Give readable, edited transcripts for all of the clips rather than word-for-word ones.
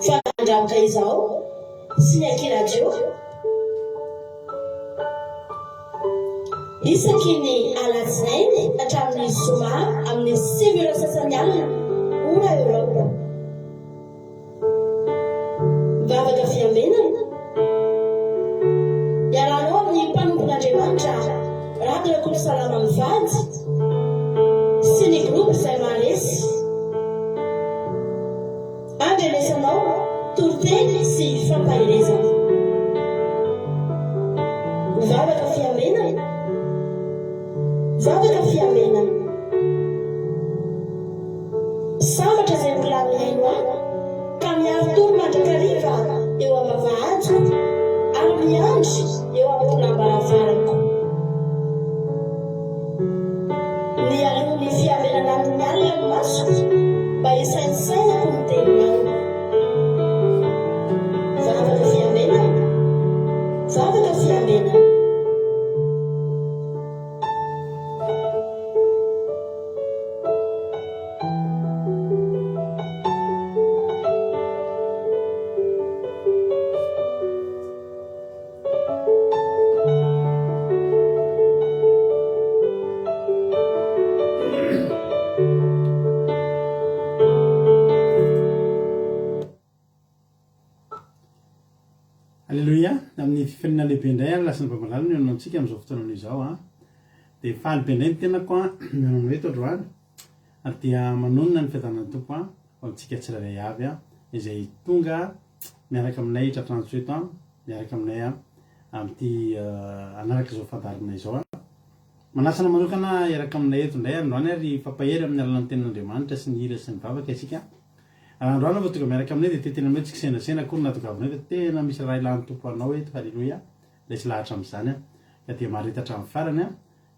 Fa nandranoka izao sy ny Aky Radio isaky ny alatsinainy hatramin'ny zoma amin'ny 9 ora sasany alina, ora Eoropa. Vavaka fiambenana. Iarahanao amin'ny mpanompon'Andriamanitra Rado Rakotosalama mivady sy ny groupe Izay Maharesy. Andrenesanao toriteny sy fampaherezana. Vavaka fiambenana. Vavaka fiambenana. Sambatra izay olona mihaino ahy ka miari-tory mandrakariva eo am-bavahadiko ary miandry eo amin'ny tolàm-baravarako. Nialoha ny fiambenana amin'ny alina ny masoko mba hisaintsainako ny teninao. Vavaka fiambenana, vavaka fiambenana. Aleloia! Amin'ny fifaliana lehibe indray ary lasa ny vamalala no eo antsika amin'izao fotoana izao an. Dia faly be indray ny tenako an, mihaona eto androany. Ary dia manonona ny fiadanan'ny Tompo an, ho antsika tsirairay avy an, izay tonga miaraka aminay tratrantso eto an, miaraka aminay an, amin'ity hanaraka izao fandaharana izao an. Manasa anao manokana hiaraka aminay eto indray androany ary hifampahery amin'ny alalan'ny tenin'Andriamanitra sy ny hira sy ny vavaka isika. Raha androany vao tonga miaraka aminay dia te tena hoe tsy kisendrasendra akory no nahatongavanao eto, tena misy raha ilan'ny Tompo anao eto, haleloia, resy lahatra amin'izany aho, ka dia mahareta hatramin'ny farany an,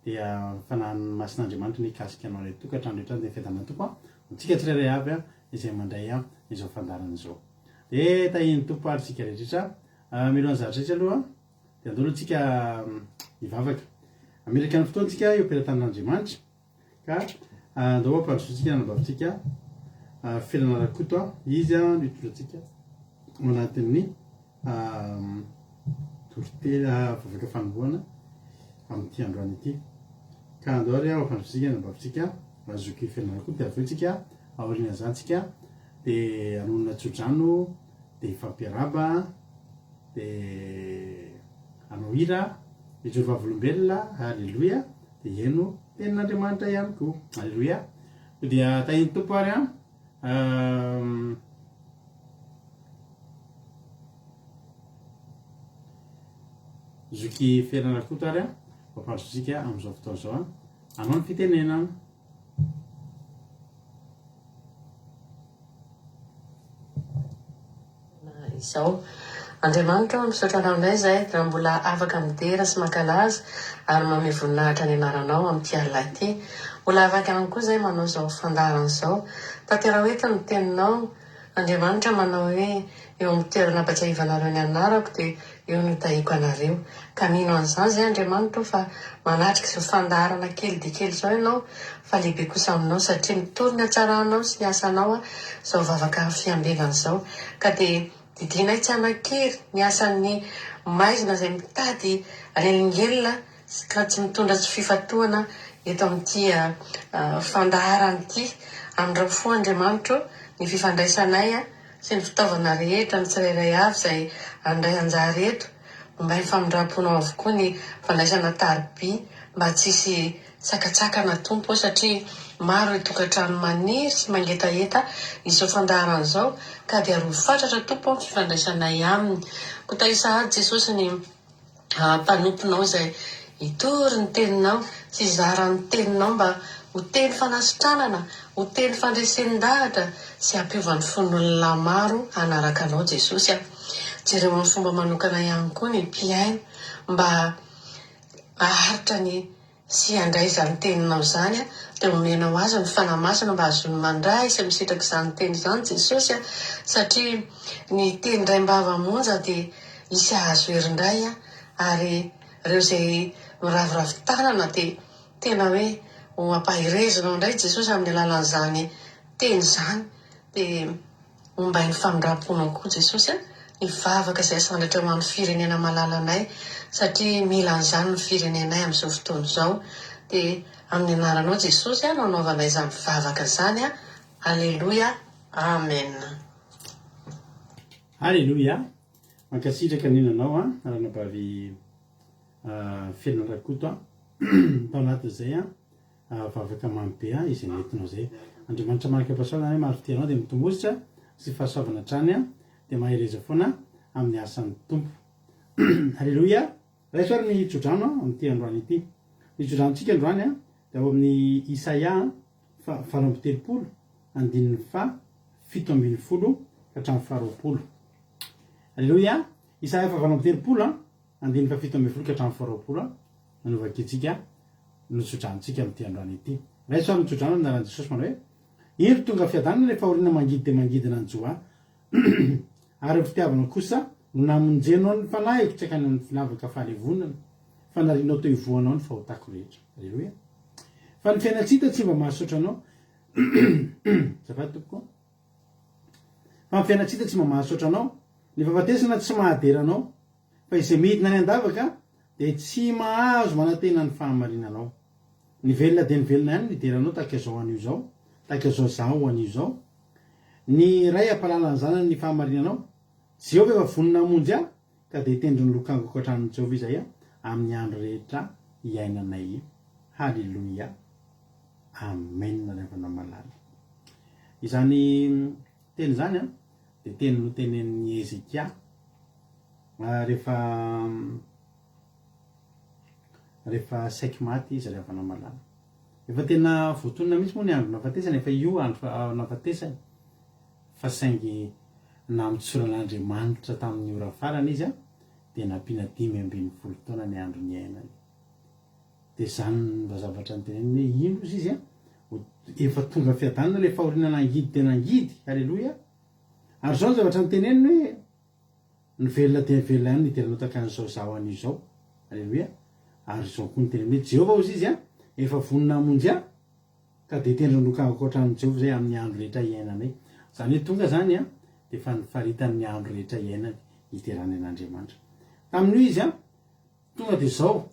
dia ny Fanahy Masin'Andriamanitra anie hikasika anao any an-tokantrano rehetra any, dia fiadanan'ny Tompo an, antsika tsirairay avy an, izay mandray an, izao fandaharana izao. Dia tahian'ny Tompo ary isika rehetra, mialohan'ny zavatra rehetra aloha dia andao aloha tsika hivavaka. Hametraka ny fotoantsika eo am-pelatanan'Andriamanitra. Ka andao hampandrosoantsika ny anabavintsika Felana Rakoto a, izy no hitondra antsika ao anatin'ny toriteny vavaka fanombohana amin'ity androany ity. Ka andao ary hampandrosoantsika ny anabavintsika Zoky Felana Rakoto dia avy eo tsika aorian'izany tsika dia hanonona tsodrano dia hifampiarahaba dia hanao hira hijoro vavolombelona haleloia dia hihaino tenin'Andriamanitra ihany koa. Aleloia. Koa dia tahin'ny Tompo ary an. Zoky Ferana Rakoto ary an, mampandroso amin'izao fotoana izao an. Anao ny fitenenana. Izao. Andriamanitra ô, misaotra Anao indray izahay raha mbola afaka midera sy mankalaza ary manome voninahitra ny Anaranao amin'ity alina ity. Mbola afaka ihany koa izahay manao izao fandaharana izao. Tanteraho eto ny Teninao, Andriamanitra manao hoe, Eo amin'ny toerana ampatsiahivanareo ny Anarako dia eo no hitahiako anareo. Ka mino an'izany izay Andriamanitra o fa manatrika izao fandaharana kely dia kely izao ianao fa lehibe kosa aminao satria mitory ny hatsaranao sy ny asanao izao vavaka fiambenana izao. Ka dia didianay tsy hanan-kery ny asan'ny maizina izay mitady hanelingelina ka tsy mitondra tsy fifantohana eto amin'ity fandaharana ity. Amindrao fo Andriamanitra o ny fifandraisanay sy ny fitaovana rehetra ny tsirairay avy izay handray anjara eto. Omay ny famindram-ponao avokoa ny fandraisana tariby mba tsy hisy tsakatsakana Tompo ô satria maro ireo tokantrano maniry sy mangetaheta izao fandaharana izao ka dia arovy fatratra Tompo ô ny fifandraisanay aminy. Koa tahio sahady Jesosy ny mpanomponao izay hitory ny teninao sy hizara ny teninao mba ho teny fanasitranana, ho teny fandresen-dahatra sy hampiova ny fon'olona maro hanaraka anao Jesosy a. Jereo amin'ny fomba manokana ihany koa ny mpihaino mba haharitra ny sy handray izany teninao izany dia omenao azy ny Fanahy Masina mba hahazoany mandray sy misitraka izany teny izany Jesosy a, satria ny teny indraim-bava monja dia hisy hahazo hery indray ary ireo izay miraviravy tanana dia tena hoe ho ampaherezinao indray Jesosy amin'ny alalan'izany teny izany dia. Ombain'ny famindram-ponao koa Jesosy a, ny vavaka izay asandratra ho an'ny firenena malalanay satria mila an'izany ny firenenay amin'izao fotoana izao dia amin'ny anaranao Jesosy a no anaovanay izany vavaka izany a, Aleloia Amen. Aleloia! Mankasitraka ny nanao an, ranabavy Feno Rakoto an, tao anatin'izay an, Vavaka mamy be an izay nentinao izay. Andriamanitra manaka fahasoavana anie maro fitia anao dia mitomositra sy fahasoavana hatrany an dia mahereza foana amin'ny asan'ny Tompo. Aleloia! Raiso ary ny tsodrano an amin'ity androany ity. Ny tsodranontsika androany an dia ao amin'ny Isaia an faha 38 andininy faha 17 ka hatramin'ny faha 20. Aleloia! Isaia faha 38 an Andininy faha 17 ka hatramin'ny faha 20 no novakintsika, notsodranontsika amin'ity androany ity. Raiso ary ny tsodrano amin'ny anaran'i Jesosy manao hoe, Indro tonga fiadanana ilay fahoriana mangidy dia mangidy nanjo ahy, ary ny fitiavanao kosa no namonjenao ny fanahiko tsy hankany amin'ny lavaka fahalevonana, fa narianao teo ivohonao ny fahotako rehetra. Aleloia. Fa ny fiainan-tsy hita tsy mba mahasaotra anao. Azafady tompoko. Fa ny fiainan-tsy hita tsy mba mahasaotra anao, ny fahafatesana tsy mahadera anao. Fa izay midina any an-davaka dia tsy mahazo manantena ny fahamarinanao. Ny velona dia ny velona ihany no hidera anao tahaka izao anio izao, tahaka izao zaho anio izao. Ny Ray hampahalala ny Zanany ny fahamarinanao. Jehovah efa vonona hamonjy ahy, ka dia hitendry ny lokangako hatramin'i Jehovah izahay amin'ny andro rehetra iainanay. Haleloia. Amen ry havana malala. Izany teny izany dia teny notenenin'i Hezekia rehefa rehefa saiky maty izy ry havana malala. Efa tena voatonona mihitsy moa ny andro nahafatesany, efa io andro nahafatesany, fa saingy namotsoran'Andriamanitra tamin'ny ora farany izy dia nampiana 15 taona ny andro niainany. Dia izany no mba zavatra noteneniny hoe ino ozy izy an, efa tonga fiadanana ilay fahoriana nangidy dia nangidy, aleloia. Ary izao ny zavatra noteneniny hoe ny velona dia ny velona ihany no hidiranao tahaka an'izao izaho anio izao, aleloia. Ary izao koa noteneniny hoe Jehovah ozy izy an, efa vonona hamonjy ahy, ka dia tendrony lokangako hatramin'i Jehovah izay amin'ny andro rehetra iainanay. Izany hoe tonga izany an, dia efa nifaritany ny andro rehetra iainany hiderany an'Andriamanitra. Tamin'io izy an, Tonga dia izao,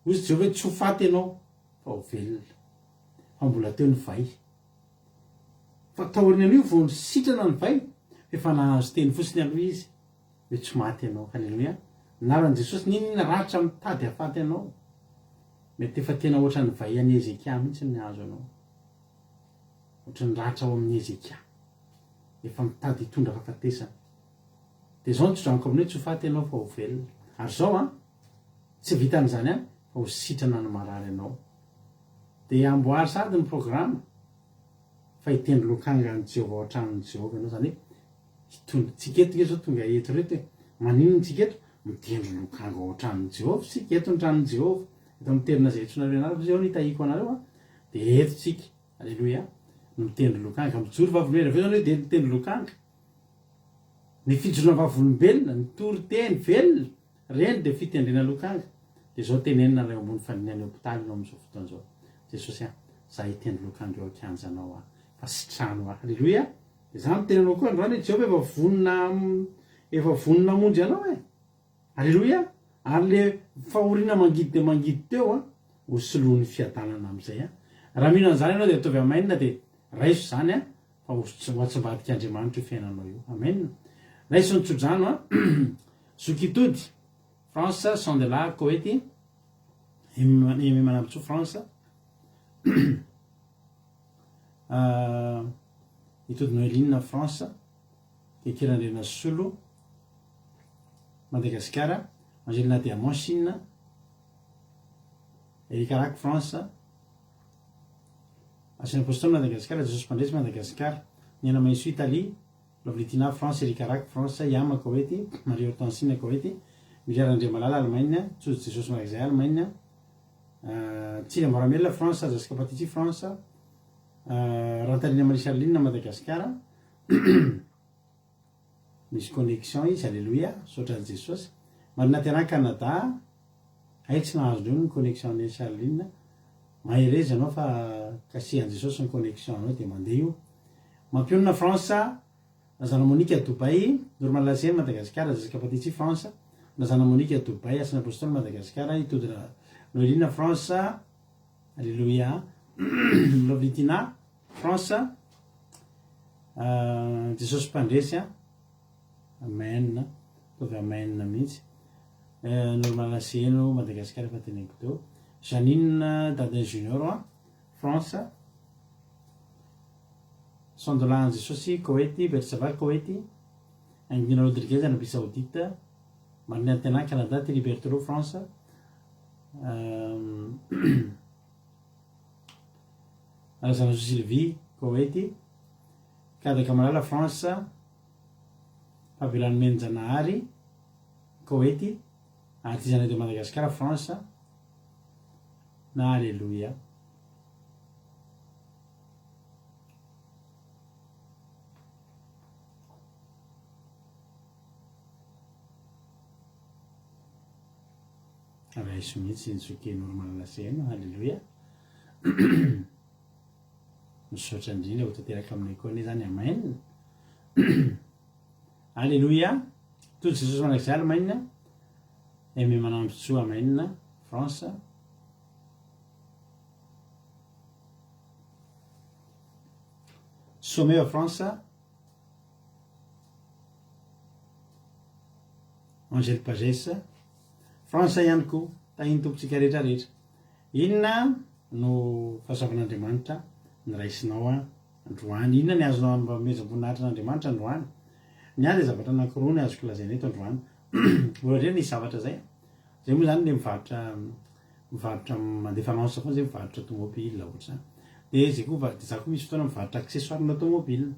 hoy izy Jehovah hoe tsy ho faty ianao fa ho velona. Fa mbola teo ny vay. Fa taorian'io vao nisitrana ny vay, fa efa nahazo teny fotsiny aloha izy hoe tsy maty ianao. Haleloia. Anaran'i Jesosy, n'inon'inona ratra mitady hahafaty anao. Mety efa tena ohatran'ny vay an'i Hezekia mihitsy ny hahazo anao. Ohatran'ny ratra ao amin'i Hezekia. Efa mitady hitondra fahafatesana. Dia izao no tso-dranoko aminao hoe tsy ho faty ianao fa ho velona. Ary izao an, tsy vitan'izany ihany fa ho sitrana ny marary anao. Dia amboary sahady ny programa fa hitendry lokanga an'i Jehovah ao an-tranon'i Jehovah ianao. Izany hoe hitondra, tsika eto nge izao tonga eto ireto e, maninona tsika eto? Mitendry lokanga ao an-tranon'i Jehovah isika, eto ny tranon'i Jehovah, eto amin'ny toerana izay iantsoanareo anarako izay, eo no hitahiako anareo an, dia eto tsika, aleloia, no mitendry lokanga, mijoro vavolombelona, avy eo izany hoe dia mitendry lokanga. Ny fijoroana vavolombelona, ny toriteny velona, reny dia fitendrena lokanga. Dia izao tenenina ilay ambony fandriana any hopitaly ianao amin'izao fotoana izao. Jesosy ah, za hitendry lokanga eo an-kianjanao aho, fa sitrano aho. Aleloia! Dia za miteny anao koa androany hoe Jehovah efa vonona efa vonona hamonjy anao e. Aleloia! Ary le fahoriana mangidy dia mangidy teo an, ho soloin'ny fiadanana amin'izay an. Raha mino an'izany ianao dia ataovy amen dia raiso izany an, fa ho ho atsimbadik'Andriamanitra io fiainanao io. Amen. Raiso ny tsodrano an. Zoky Itody, France, Sandela, Koety, Aimé Manambintsoa, France. Itody Noeline, France. Keke Randrianasolo, Madagasikara, Angelina Diamant, Chine, Eric Arac, France, Arsène Apostoly, Madagasikara, Jesosy Mpandresy, Madagasikara, Niaina Mahisoa, Italie, Lovely Tina, France, Eric Arac, France, Yama, Koety, Marie Hortensine, Koety, Mireille Randriamalala, Allemagne, Tsojo Jesosy Mandrakizay, Allemagne, Tsily Amboaramelona, France, Jessica Patici, France, Rantarina Marie Charline, Madagasikara, Misy connexion izy, aleloia, misaotra an'i Jesosy. Marina Terrain Canada, hay tsy nahazo ndreo ny connexion an'i Charline. Mahereza ianao fa kasihan'i Jesosy ny connexion anao dia mandeha io. Mampionona France. Razana Monica Dubaï, Normal Lacien Madagascar, Jessica Patitsy France, Razana Monica Dubaï, Asina Apostoly Madagascar, Itodra Noeline France, Alléluia, Lovely Tina France, Jesosy Mpandresy a, Amen, ataovy Amen mihitsy, Normal Lacien Madagascar efa teneniko teo, Jeanine Dadin Junior France, Sandola an'i Jesosy, Koety, Berseba, Koety, Angina Rodriguez, Arabie Saoudite, Marina Antena, Canada, Thierry Berthelot, France, Razanazo Sylvie, Koety, Kada Kamalala, France, Fabiola Nomenjanahary, Koety, Artisanat de Madagascar, France, na Aleloia. Raiso mihitsy ny zoky normal seheno, haleloia. Misaotra indrindra ho tanteraka aminay koa anie zany, amen. Aleloia. Tojo Jesosy mandrakizay Allemagne. Aimé Manambotsoa, amen. France. Sommet à France. Angèle Pagès. France ihany koa. Tahin'ny Tompontsika rehetra rehetra. Inona no fahasoavan'Andriamanitra noraisinao androany? Inona ny azonao anomezam-boninahitra an'Andriamanitra androany? Ny ahy dia zavatra anankiroa no azoko lazaina eto androany. Voalohany indrindra nisy zavatra izay. Zay moa zany le mivarotra mivarotra mandefa annonce foana zay mivarotra tomobile ohatr'izany. Dia zay koa de za koa misy fotoana mivarotra accessoire-na tomobile.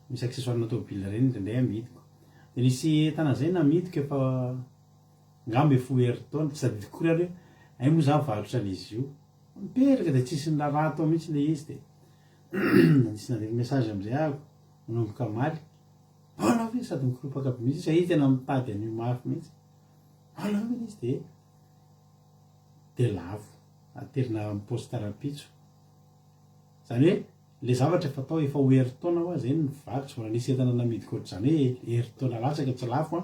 Misy accessoire-na tomobile ireny indraindray amidiko. Dia nisy entana zay namidiko efa angamba efa ho herintaona, tsy tadidiko akory ary hoe hay moa za mivarotra an'izy io. Mipetraka dia tsisy niraharaha tao mihitsy ilay izy dia nisy nandefa message amizay ahako nanomboka omaly. Mbola ve sady mikoropaka be mihitsy izy fa izy tena mitady an'io mafy mihitsy. Mbola ve izy dia dia lavo aterina amin'ny poste rahampitso. Izany hoe le zavatra efa tao efa ho herintaona hoa zay ny nivarotra, tsy mbola nisy entana namidiko ohatr'izany hoe herintaona latsaka tsy lafo an,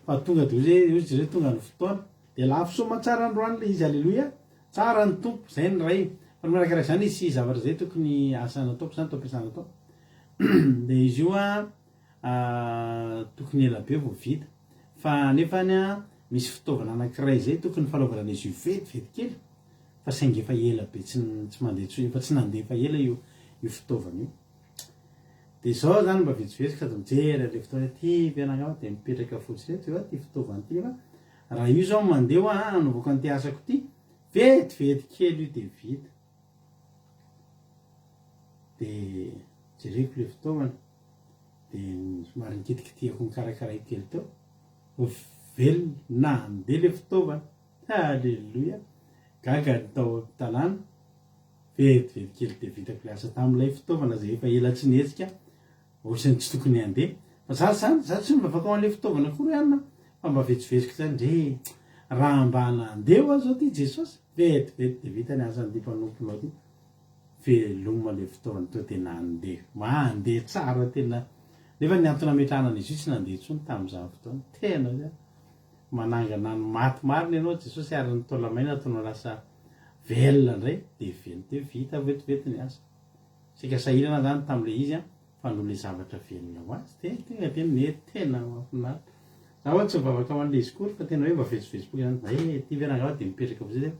fa tonga dia hoy hoy izy hoe tonga ny fotoana dia lafo soamantsara androany le izy, aleloia, tsara ny Tompo, zay ny Ray, fa ny manakaraka izany hisy zavatra zay tokony asa nataoko zany tao am-piasana tao, dia izy io an tokony ela be vao vita, fa nefany an misy fitaovana anankiray zay tokony fanaovana an'izy io vetivety kely, fa saingy efa ela be tsy tsy mandeha intsony, efa tsy nandeha efa ela io io fitaovana io. Dia izao zany mba vezivezy sady mijery an'ilay fitaovana ity ve angaha dia mipetraka fotsiny eto eo ity fitaovana ity fa raha io zao mandeha hoa hanaovako an'ity asako ity, vetivety kely io dia vita. Dia jereko ilay fitaovana, dia somary nikitikitihako nikarakaraiko kely teo, velona, nandeha ilay fitaovana. Alléluia! Gaga ny tao an-tanàna, vetivety kely dia vitako ilay asa tamin'ilay fitaovana izay efa ela tsy nihetsika, ohatran'ny tsy tokony handeha. Fa za zany, za tsy mivavaka ho an'ilay fitaovana akory an, fa mba vetsiveziko zany, ndre raha mba nandeha hoa zao ty Jesosy, vetivety dia vita ny asan'ity mpanomponao ty. Veloma ilay fitaovana tonga dia nandeha, mandeha tsara tena, nefa ny antony nametrahana an'izy io tsy nandeha intsony tamin'izany fotoana, tena hoe manangana ny maty marina ianao Jesosy ary ny taola-maina ataonao lasa velona indray dia velona dia vita vetivety ny asa. Saika sahirana zany tamin'ilay izy an, fa noho ilay zavatra velona ho azy dia tonga dia nety, tena mahafinaritra. Za ho'a tsy mivavaka ho an'ilay izy akory fa tena hoe mba vezivezy-po ihany, eh ity ve rangahy dia mipetraka fotsiny hoe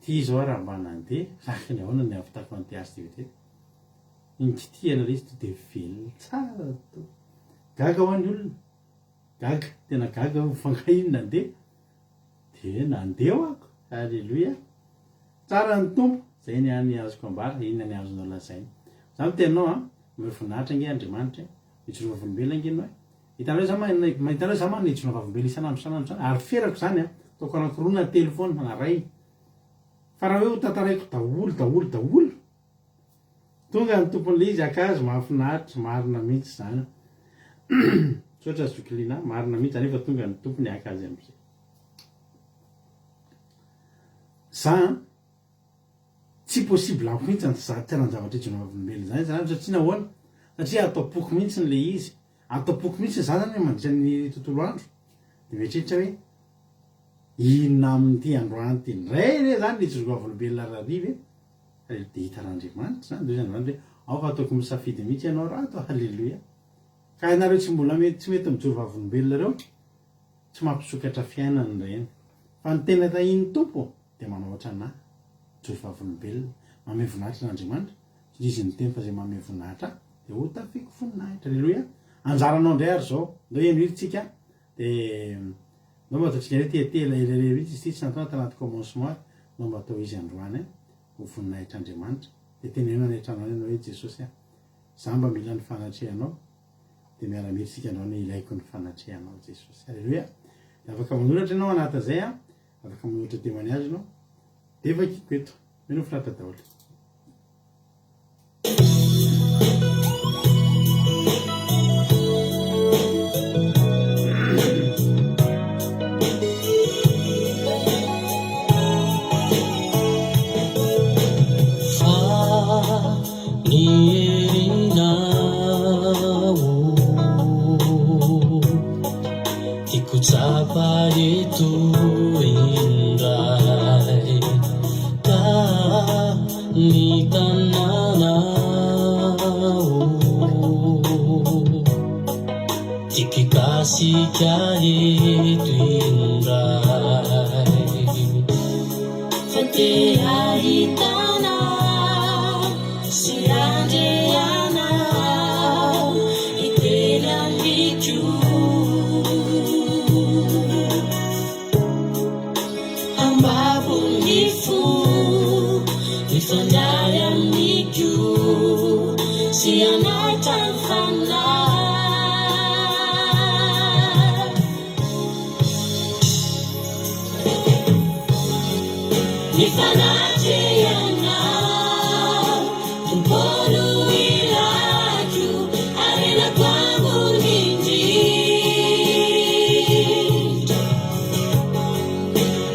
ity izao raha mba nandeha, araka ny ahoana ny hahavitako an'ity asa ity vetivety. Ny kitihana ilay izy to dia velona tsara to. Gaga ho'a ny olona. Gaga, tena gaga aho fa nga iny nandeha? Dia nandeha ho'ako, Alléluia! Tsara ny Tompo, zay ny hany azoko ambara, inona ny azonao lazaina? Za miteny anao an, omeo voninahitra ange Andriamanitra e, mijoroa vavolombelona ange ianao e, hitanareo za ma, hitanareo za manana hijoroa vavolombelona isan'andro isan'andro izany, ary ferako izany an, ataoko anankiroa na telo foana na iray, fa raha hoe ho tantaraiko daholo daholo daholo, Tonga ny tompon'ilay izy haka azy, mahafinaritra, marina mihitsy izany. Misaotra zoky Lina, marina mihitsy izany efa tonga ny tompony haka azy amin'izay. Za an, tsy possible amiko mihitsy ny za tsy hanan-javatra hijoroana vavolombelona izany, izany satria nahoana? Satria ato am-poko mihitsy ilay izy. Ato am-poko mihitsy za zany mandritra ny tontolo andro de mieritreritra hoe inona amin'ity androany ity indray re zany le joro vavolombelona rariva e! Ary de hitan'Andriamanitra zany de hoy izy androany hoe ao fa ataoko misafidy mihitsy ianao rato haleloia! Ka ianareo tsy mbola mety tsy mety mijoro vavolombelona ireo tsy mampisokatra fiainana ireny fa ny tena tahian'ny Tompo dia manao ohatranà mijoro vavolombelona mamehy voninahitra an'Andriamanitra satria izy niteny fa izay mamehy voninahitra ahy dia ho tafiko voninahitra aleloia anjaranao indray ary izao ndao henoy tsika dia ndao mba ataontsika hoe tia ela ela mihitsy izy ity tsy nataona tanaty commencement ary ndao mba atao izy androany ho voninahitr'Andriamanitra dia teneno any an-trano any ianao hoe Jesosy a Za mba mila ny fanatrehanao dia miara-mihira isika androany hoe ilaiko ny fanatrehanao Jesosy. Aleloia. Dia afaka manoratra ianao anatin'izay an, afaka manoratra témoignage ianao. Dia vakiko eto. Mino finaritra daholo. Fa Ny herinao Tiako tsapa eto indray Ka ny tanànao Tiako hikasika eto indray Fa te hahitana sy handreana hiteny amiko. Ambavo ny fo mifandray amiko sy hanaitra ny fanahy. Ny fanatrehanao Tompo no ilaiko, harenako ambony indrindra.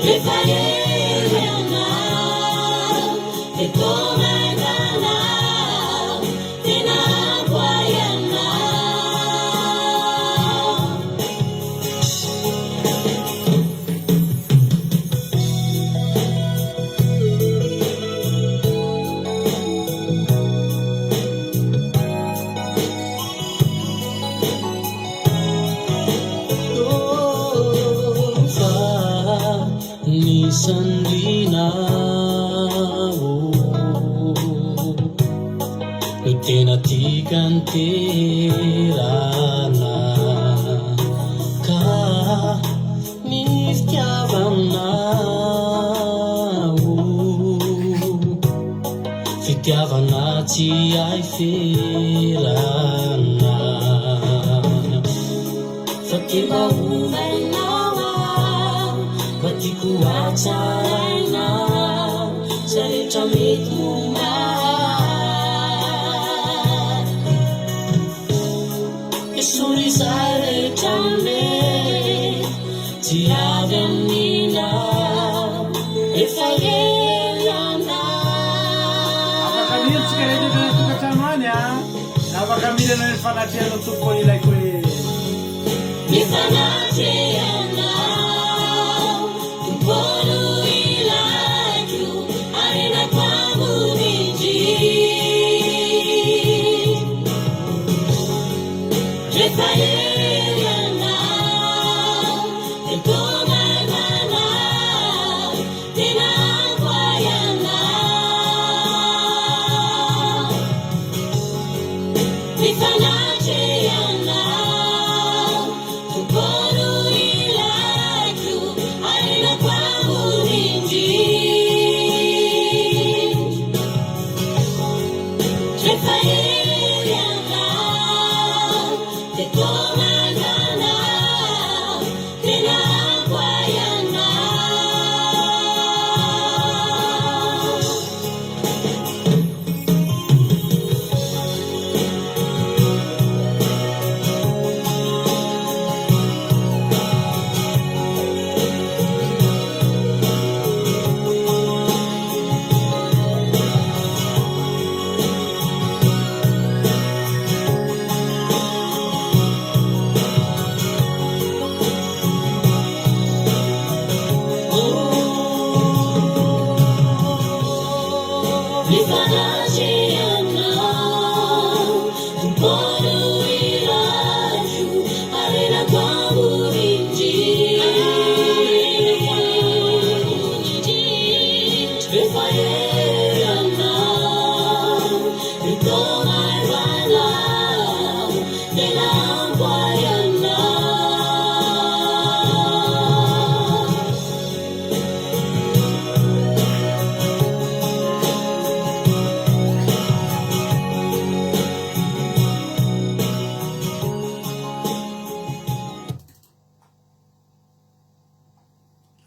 Rehefa eo ianao, dia toa maingana aho, tena ampy ahy ianao. Fa ny sandrinao no tena tiako anterana ka Ny fitiavanao, fitiavana tsy hay ferana. Fa te mba homba anao aho, mba tiako hatsaraina izay rehetra mety momba ahy. Esory izay rehetra mety tsy avy aminao efa ela Afaka mihira tsika rehetra eto any an-tokantrano any a! Afaka mihira anao ny fanatrehanao Tompo ô ilaiko e! Ny fanatrehanao Tompo no ilaiko harenako ambony indrindra. Rehefa eo ianao dia toa maivana aho, tena ampy ahy ianao. Ny fanatrehanao Tompo no ilaiko, harenako ambony indrindra. Rehefa eo ianao dia toa maivana aho, tena ampy.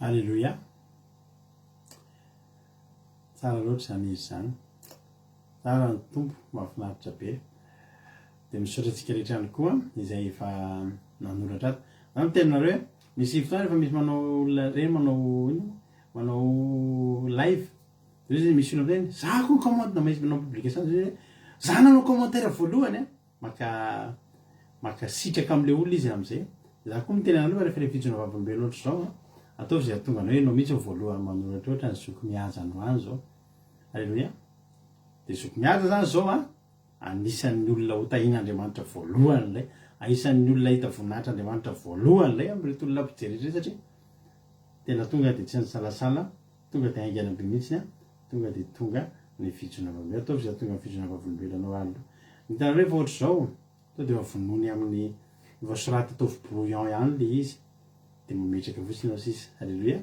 Aleloia! Tsara loatra izany hira izany. Tsara ny Tompo, mahafinaritra be. Dia misaotra antsika rehetra ihany koa izay efa nanoratra ato. Za miteny anareo hoe misy fotoana rehefa misy manao olona ireny manao inona manao live dia izy misy olona miteny za koa ni-commente na misy manao publication zay hoe za nanao commentaire voalohany a. Maka maka sitraka amin'ilay olona izy amin'izay. Za koa miteny anareo fa rehefa ilay fijoroana vavolombelona ohatr'izao an, ataovy izay hahatonga anao hoe ianao mihitsy no voalohany manoratra ohatra ny zoky mihaja androany izao. Aleloia. Dia zoky mihaja izany izao an, anisan'ny olona ho tahian'Andriamanitra voalohany ilay, anisan'ny olona hahita voninahitr'Andriamanitra voalohany ilay amin'ireto olona mpijery ireto satria tena tonga dia tsy nisalasala, tonga dia haingana be mihitsy an. Tonga dia tonga ny fijoroana vavolombelona. Ataovy izay hahatonga ny fijoroana vavolombelona anao aloha. Ny hitanareo efa ohatr'izao, tonga dia efa vonoiny amin'ny, efa soraty ataovy brouillon ihany ilay izy, dia mametraka fotsiny ao sisa. Alléluia.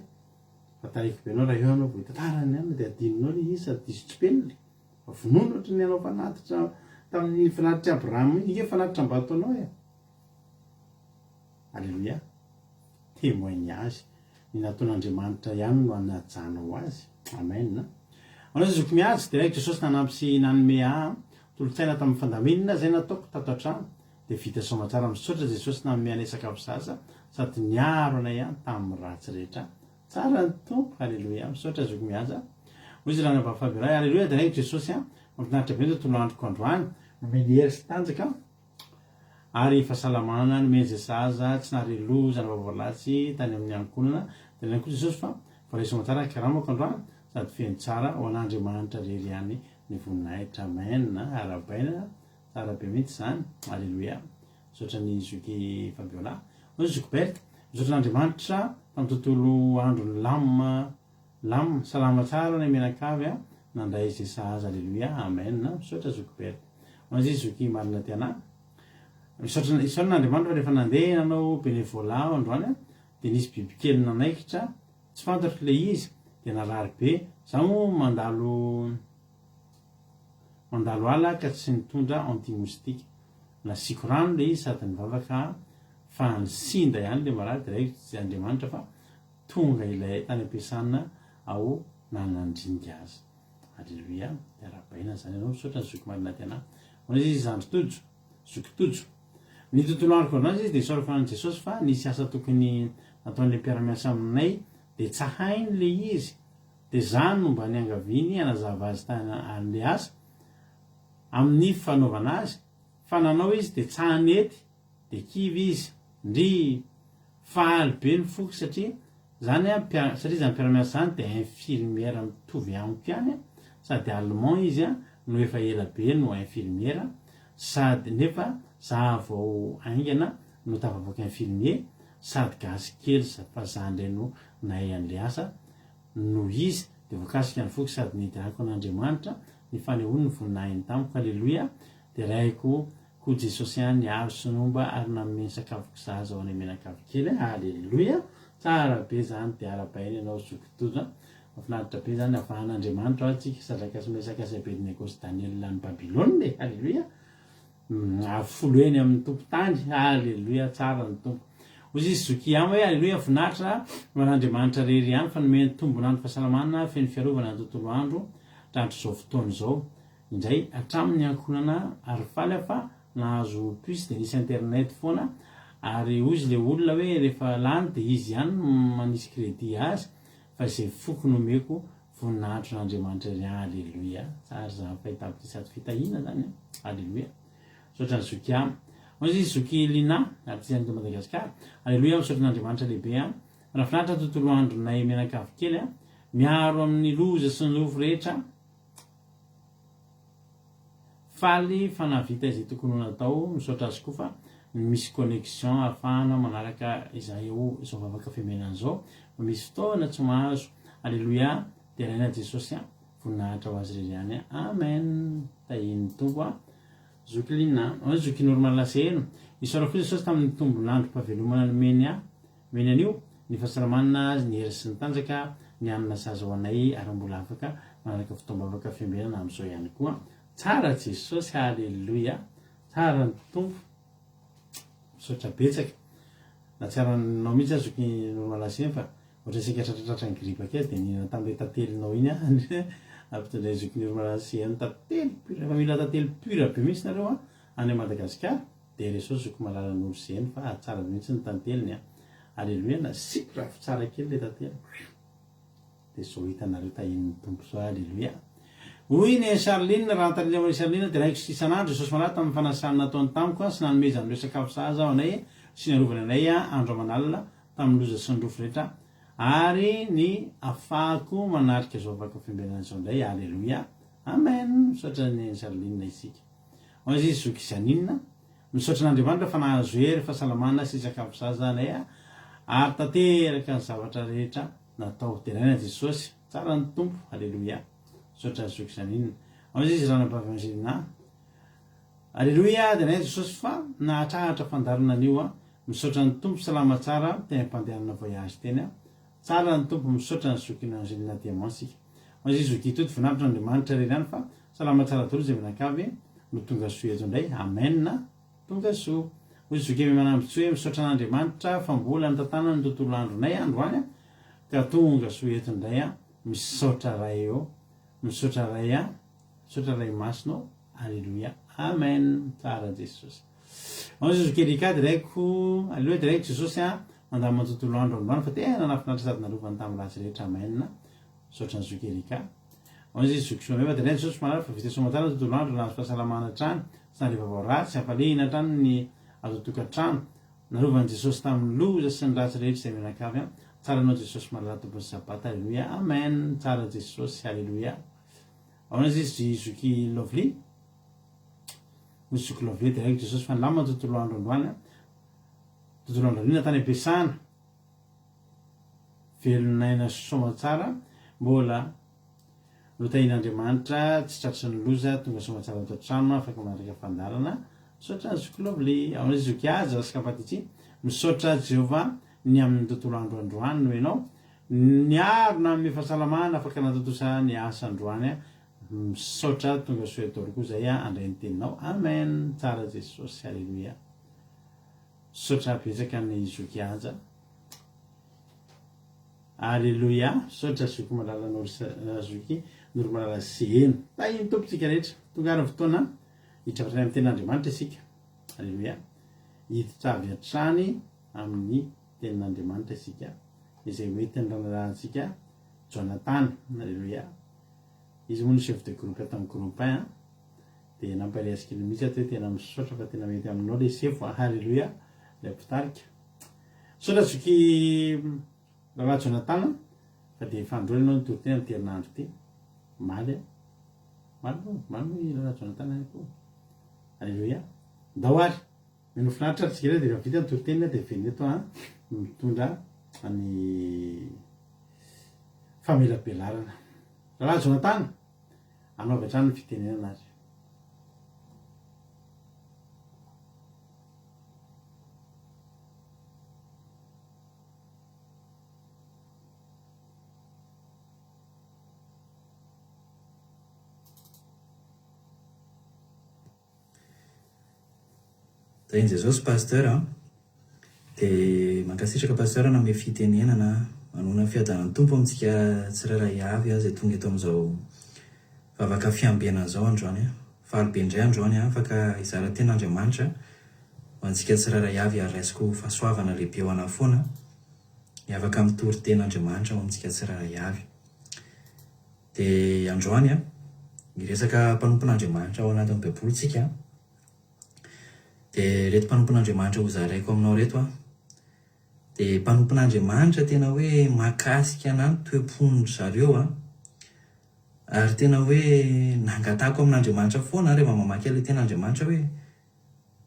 Fa taraiky be anao raha eo ianao vao hitantara ny anona dia adinonao ilay izy sady diso tsipelina. Fa vonoiny ohatry ny hanao fanatitra tamin'ny fanatitr'i Abrahama iny. Inge fanatitra mba ataonao e. Aleloia! Témoignage. Ny nataon'Andriamanitra ihany no anajanao azy. Amen. Anao zay zoky mihaja, dia raiko Jesosy nanampy sy nanome ahy tolo-tsaina tamin'ny fandaminana izay nataoko tato an-trano, dia vita soamatsara. Misaotra Jesosy nanome anay sakafo zaza sady niaro anay ihany tamin'ny ratsy rehetra. Tsara ny Tompo. Aleloia. Misaotra zoky mihaja. Hoy izy ranabavy Fabiola, Aleloia, dia raiko Jesosy an. Mahafinaritra be ny tontolo androko androany. Nomeny hery sy tanjaka. Ary fahasalamana nomeny izay sahaza, tsy nahare loza na vaovao ratsy tany amin'ny ankohonana, dia nanahy koa Jesosy fa voaray soamantsara ny karamako androany, sady feno tsara ho an'Andriamanitra irery ihany ny voninahitra. Amen. Arahabaina, tsara be mihitsy izany. Aleloia. Misaotra an'i Zoky Fabiola. Hoy Zoky Berthe, misaotra an'Andriamanitra tamin'ny tontolo andro nilamina Lam, salama tsara ny mianakavy a, nandray izay sahaza aleloia, amen, misaotra zoky Berthe. Hoan'izy izy zoky marina tiana. Misaotra isaorana Andriamanitra fa rehefa nandeha nanao bénévolat aho androany a, dia nisy bibikely nanaikitra, tsy fantatro ilay izy, dia narary be, za moa mandalo mandalo ala ka tsy nitondra anti-moustique. Nasiako rano ilay izy sady nivavaka fa nisinda ihany ilay marary dia raiko Andriamanitra fa Tonga ilay tany am-piasana aho nanandringa azy. Aleloia, dia arahabaina izany ianao, misaotra ny zoky marina tena. Hoy izy zandry Tojo, zoky Tojo. Ny tontolo androko androany izy dia isaorako an'i Jesosy fa nisy asa tokony nataon'ilay mpiara-miasa aminay dia tsy hainy ilay izy dia za no mba niangaviany hanazava azy tany an'ilay asa amin'ny fanaovana azy fa nanao izy dia tsa nety dia kivy izy, ndrii! Faly be ny foko satria zany an, satria zany mpiara-miasa zany dia infirmière mitovy amiko ihany an, sady allemand izy an, no efa ela be no infirmière, sady nefa za vao haingana no tafavoaka infirmier, sady gasy kely fa za ndray no nahay an'le asa noho izy, dia voakasika ny foko sady niderako an'Andriamanitra ny fanehoany ny voninahiny tamiko, aleloia, deraiko Koa Jesosy ihany niaro sy nomba ary nanome ny sakafoko sahaza ho anay mianakavy kely a! Aleloia! Tsara be zany dia arabaina ianao zoky Tojo a! Mahafinaritra be zany avahan'Andriamanitra hoa tsika Sadraka sy Mesaka sy Abednego sy Daniela any Babylona e! Aleloia! Avo folo heny amin'ny tompon-tany! Aleloia! Tsara ny Tompo! Hoy izy zoky Yama hoe Aleloia voninahitra ho an'Andriamanitra rery ihany fa nomeny tombon'andro fahasalamana feno fiarovana ny tontolo andro hatratr'izao fotoana izao. Indray hatramin ny ankohonana ary faly aho fa nahazo puce de nisy internet foana ary hozy le olona hoe rehefa lany de izy ihany no manisy credit azy fa izay foko nomeko voninahitro an'Andriamanitra irery Aleloia tsara izany fahitako ity sady fitahiana zany an Aleloia misaotra an'i zoky Ama hozy izy zoky Lina ary tsy any eto Madagascar Aleloia misaotra an'Andriamanitra lehibe an Mahafinaritra ny tontolo andronay mianakavy kely an miaro amin'ny loza sy ny rofy rehetra Faly fa nahavita izay tokony ho natao, misaotra azy koa fa misy connexion ahafahana manaraka izay eo izao vavaka fiambenana izao fa misy fotoana tsy mahazo. Aleloia, deraina Jesosy a, voninahitra ho azy irery ihany a. Amen. Tahian'ny Tompo a. Zoky Lina, Zoky Normal Seheno, isaorako Jesosy tamin'ny tombon'androm-pahavelomana nomeny ahy. Omeny anio, ny fahasalamana, ny hery sy ny tanjaka, ny hanina sahaza ho anay ary mbola afaka manaraka fotoam-bavaka fiambenana amin'izao ihany koa. Tsara Jesosy, Haleloia! Tsara ny Tompo. Misaotra betsaka. Nahatsiaro anao mihitsy aho zoky Normalasia fa. Ohatra isika tratratratran'ny gripa kely dia nihinana tamin'ilay tantelinao iny aho nampitondray zoky Nirmala sy Heno tantely pur, efa mila tantely pur be mihitsy nareo an, any Madagasikara, dia resao zoky malala Noro sy Heno fa tsara be mihitsy ny tanteliny an. Aleloia, nasiako ravintsara kely ilay tantely. Dia zao hitanareo tahian'ny Tompo zao, Aleloia. Hoy Neny Charline, raha anontaniana Marie Charline dia raiko isan'andro Jesosy Malala tamin'ny fanasana nataony tamiko sy nanomezany ireo sakafo sahaza ho anay sy niarovany anay andro aman'alina tamin'ny loza sy ny rofy rehetra ary ny afahako manatrika izao vaka fiambenana izao indray Aleloia Amen Misaotra Neny Charline isika Hoy izy Zoky Janine Misaotra an'Andriamanitra fa nahazo hery, fahasalamana sy sakafo zaza anay ary tanteraka ny zavatra rehetra natao. Deraina Jesosy. Tsara ny Tompo. Aleloia. Misaotra Zoky Janine. Hoy izy Ranabavy Angelina. Aleloia, deraina Jesosy fa nahatrahatra fandaharana anio aho. Misaotra ny Tompo salama tsara teny am-pandehanana voyage teny aho. Tsara ny Tompo misaotra ny zokin'i Angelina Diamant sika. Hoy izy Zoky Tody voninahitro Andriamanitra irery ihany fa salama tsara daholo izay mianakavy no tonga soa eto indray. Amen. Tonga soa. Hoy Zoky Amy Manambintsoa hoe misaotra an'Andriamanitra fa mbola nitantanany ny tontolo andronay androany ka tonga soa eto indray aho. Misaotra Ray ô. Misaotra Ray a. Misaotra Ray Masina ô. Aleloia. Amen. Tsara Jesosy. Hoy Zoky Erika diraiko aleloia diraiko Jesosy a. Nandamina ny tontolo andro androany fa tena nahafinaritra sady narovany tamin'ny ratsy rehetra. Amen. Misaotra an'i Zoky Erika. Hoy izy Zoky Soameva dia Jesosy malala fa vita soamantsara ny tontolo andro nahazo fahasalamana hatrany sy nandre vaovao ratsy, hafaliana hatrany ny ato an-tokantrano. Narovan'i Jesosy tamin'ny loza sy ny ratsy rehetra izay mianakavy an. Tsara anao Jesosy malala Tompon'ny Sabata Aleloia Amen Tsara Jesosy Aleloia Ahoana izy Zoky Lovely? Hoy Zoky Lovely dia raiko Jesosy fa nilamina ny tontolo andro androany an. Tontolo andro alina tany am-piasana. Velon'aina soamantsara mbola notahian'Andriamanitra tsy tratry ny loza tonga soamantsara ato an-trano afaka manaraka fandaharana misaotra zoky lovely ahoana izy zoky aja sy kampatitsy misaotra Jehovah ny amin'ny tontolo andro androany no ianao niaro nanome fahasalamana afaka natontosa ny asa androany misaotra tonga soa eto daholo koa zay andray ny teninao amen tsara Jesosy aleloia Misaotra betsaka an'i Zoky Haja. Aleloia. Misaotra Zoky Malala Noro Zoky Noromalala Seheno. Tahin'ny Tompo tsika rehetra. Tonga ary ny fotoana hiditra avy hatrany amin'ny tenin'Andriamanitra isika. Aleloia. Hiditra avy hatrany amin'ny tenin'Andriamanitra isika izay hoentin'ny ranarahantsika Jonathan. Aleloia. Izy moa no chef de groupe ato amin'ny groupe 1. Dia nampahery kely mihitsy aho teo tena misaotra fa tena mety aminao le sefo a, haleloia ilay mpitarika. Misaotra zoky Rahalahy Jonathan fa dia efa androany ianao nitory teny amin'ity herinandro ity. Omaly a. Omaly moa, omaly moa i Rahalahy Jonathan ihany koa. Haleloia. Ndao ary. Mino finaritra ry tsika dia efa vita ny toriteniny dia miverina eto an mitondra ny famelabelarana. Rahalahy Jonathan. Anao avy hatrany ny fitenenana ary. Tahin'i Jesosy Pasteur a! Dia mankasitraka Pasteur nanome fitenenana manoana ny fiadanan'ny Tompo amintsika tsirairay avy izay tonga eto amin'izao vavaka fiambenana izao androany. Faly be indray androany afaka hizara tenin'Andriamanitra ho antsika tsirairay avy ary raisiko ho fahasoavana lehibe ho anah foana ny afaka mitory tenin'Andriamanitra ho amintsika tsirairay avy. Dia androany hiresaka mpanompon'Andriamanitra ao anatin'ny Baiboly tsika. Dia ireto mpanompon'Andriamanitra hozaraiko aminao ireto an, dia mpanompon'Andriamanitra tena hoe mahakasika anà ny toe-pon-dry zareo an, ary tena hoe nangatahako amin'Andriamanitra foana aho rehefa mamaky an'ilay tenin'Andriamanitra hoe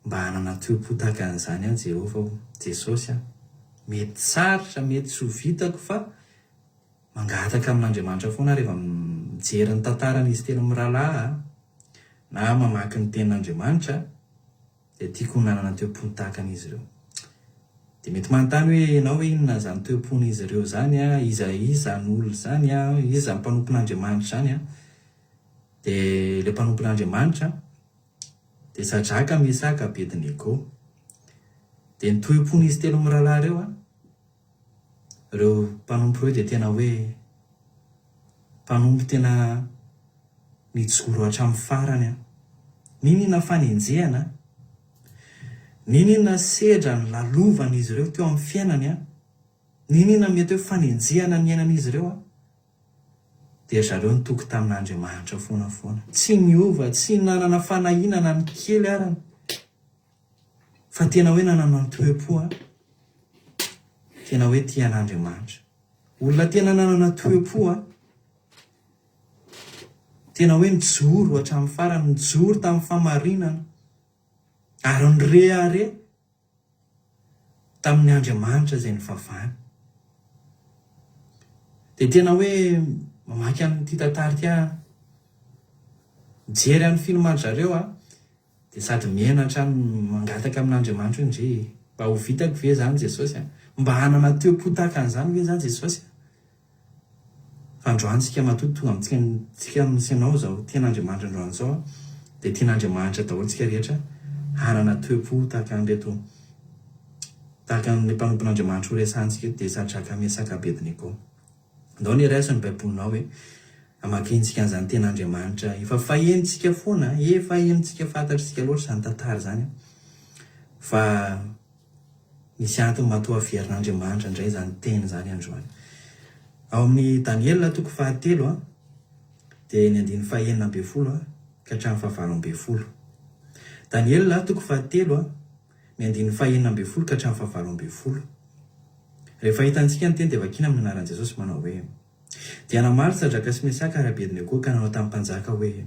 mba hanana toe-po tahaka an'izany aho Jehovah o, Jesosy an, mety sarotra, mety tsy ho vitako fa mangataka amin'Andriamanitra foana aho rehefa mijery ny tantaran'izy telo mirahalahy an. na mamaky ny Tenin'Andriamanitra dia tiako ho nanana toe-po tahaka an'izy ireo. Dia mety manontany hoe ianao hoe inona izany toe-pon'izy ireo izany an, iza iza izany olona izany an, iza izany mpanompon'Andriamanitra izany an. Dia ilay mpanompon'Andriamanitra dia Sadraka, Mesaka, Abednego. Dia ny toe-pon'izy telo mirahalahy ireo an. Ireo mpanompo ireo dia tena hoe mpanompo tena nijoro hatramin'ny farany an. N'inona fanenjehana, n'inona sedra nolalovan'izy ireo teo amin'ny fiainany an, n'inona mety hoe fanenjehana niainan'izy ireo an, dia ry zareo nitoky tamin'Andriamanitra foana foana. Tsy niova, tsy nanana fanahiana na ny kely arany, fa tena hoe nanana ny toe-po an, tena hoe tia an'Andriamanitra. Olona tena nanana toe-po an, tena hoe nijoro hatramin'ny farany, nijoro tamin'ny fahamarinana, ary nirehareha tamin'ny Andriamanitra izay nivavahany. Dia tena hoe mamaky an'ity tantara ity aho, mijery an'ny film an-dry zareo aho, dia sady menatra no mangataka amin'Andriamanitra hoe ndry, mba ho vitako ve izany Jesosy a? Mba hanana toe-po tahaka an'izany ve za Jesosy a? Fa androany tsika matoa tonga amintsika tsika misy anao izao tian'Andriamanitra androany izao a, dia tian'Andriamanitra daholo tsika rehetra hanana toe-po tahaka an'ireto tahaka an'ilay mpanompon'Andriamanitra ho resahantsika eto dia Sadraka, Mesaka, Abednego. Ndao anie raiso ny baibolinao hoe hamakiantsika an'izany tenin'Andriamanitra efa fahenontsika foana, efa henontsika fantatr'tsika loatra izany tantara izany fa Misy antony matoa averin'Andriamanitra indray izany teny izany androany. Ao amin'ny Daniela toko fahatelo dia ny andininy fahenina ambinifolo ka hatramin'ny fahavalo ambinifolo. Daniela toko fahatelo ny andininy fahenina ambinifolo ka hatramin'ny fahavalo ambinifolo. Rehefa hitantsika ny teny dia vakiana amin'ny anaran'i Jesosy manao hoe. Dia namaly Sadraka sy Mesaka ary Abednego ka nanao tamin'ny mpanjaka hoe,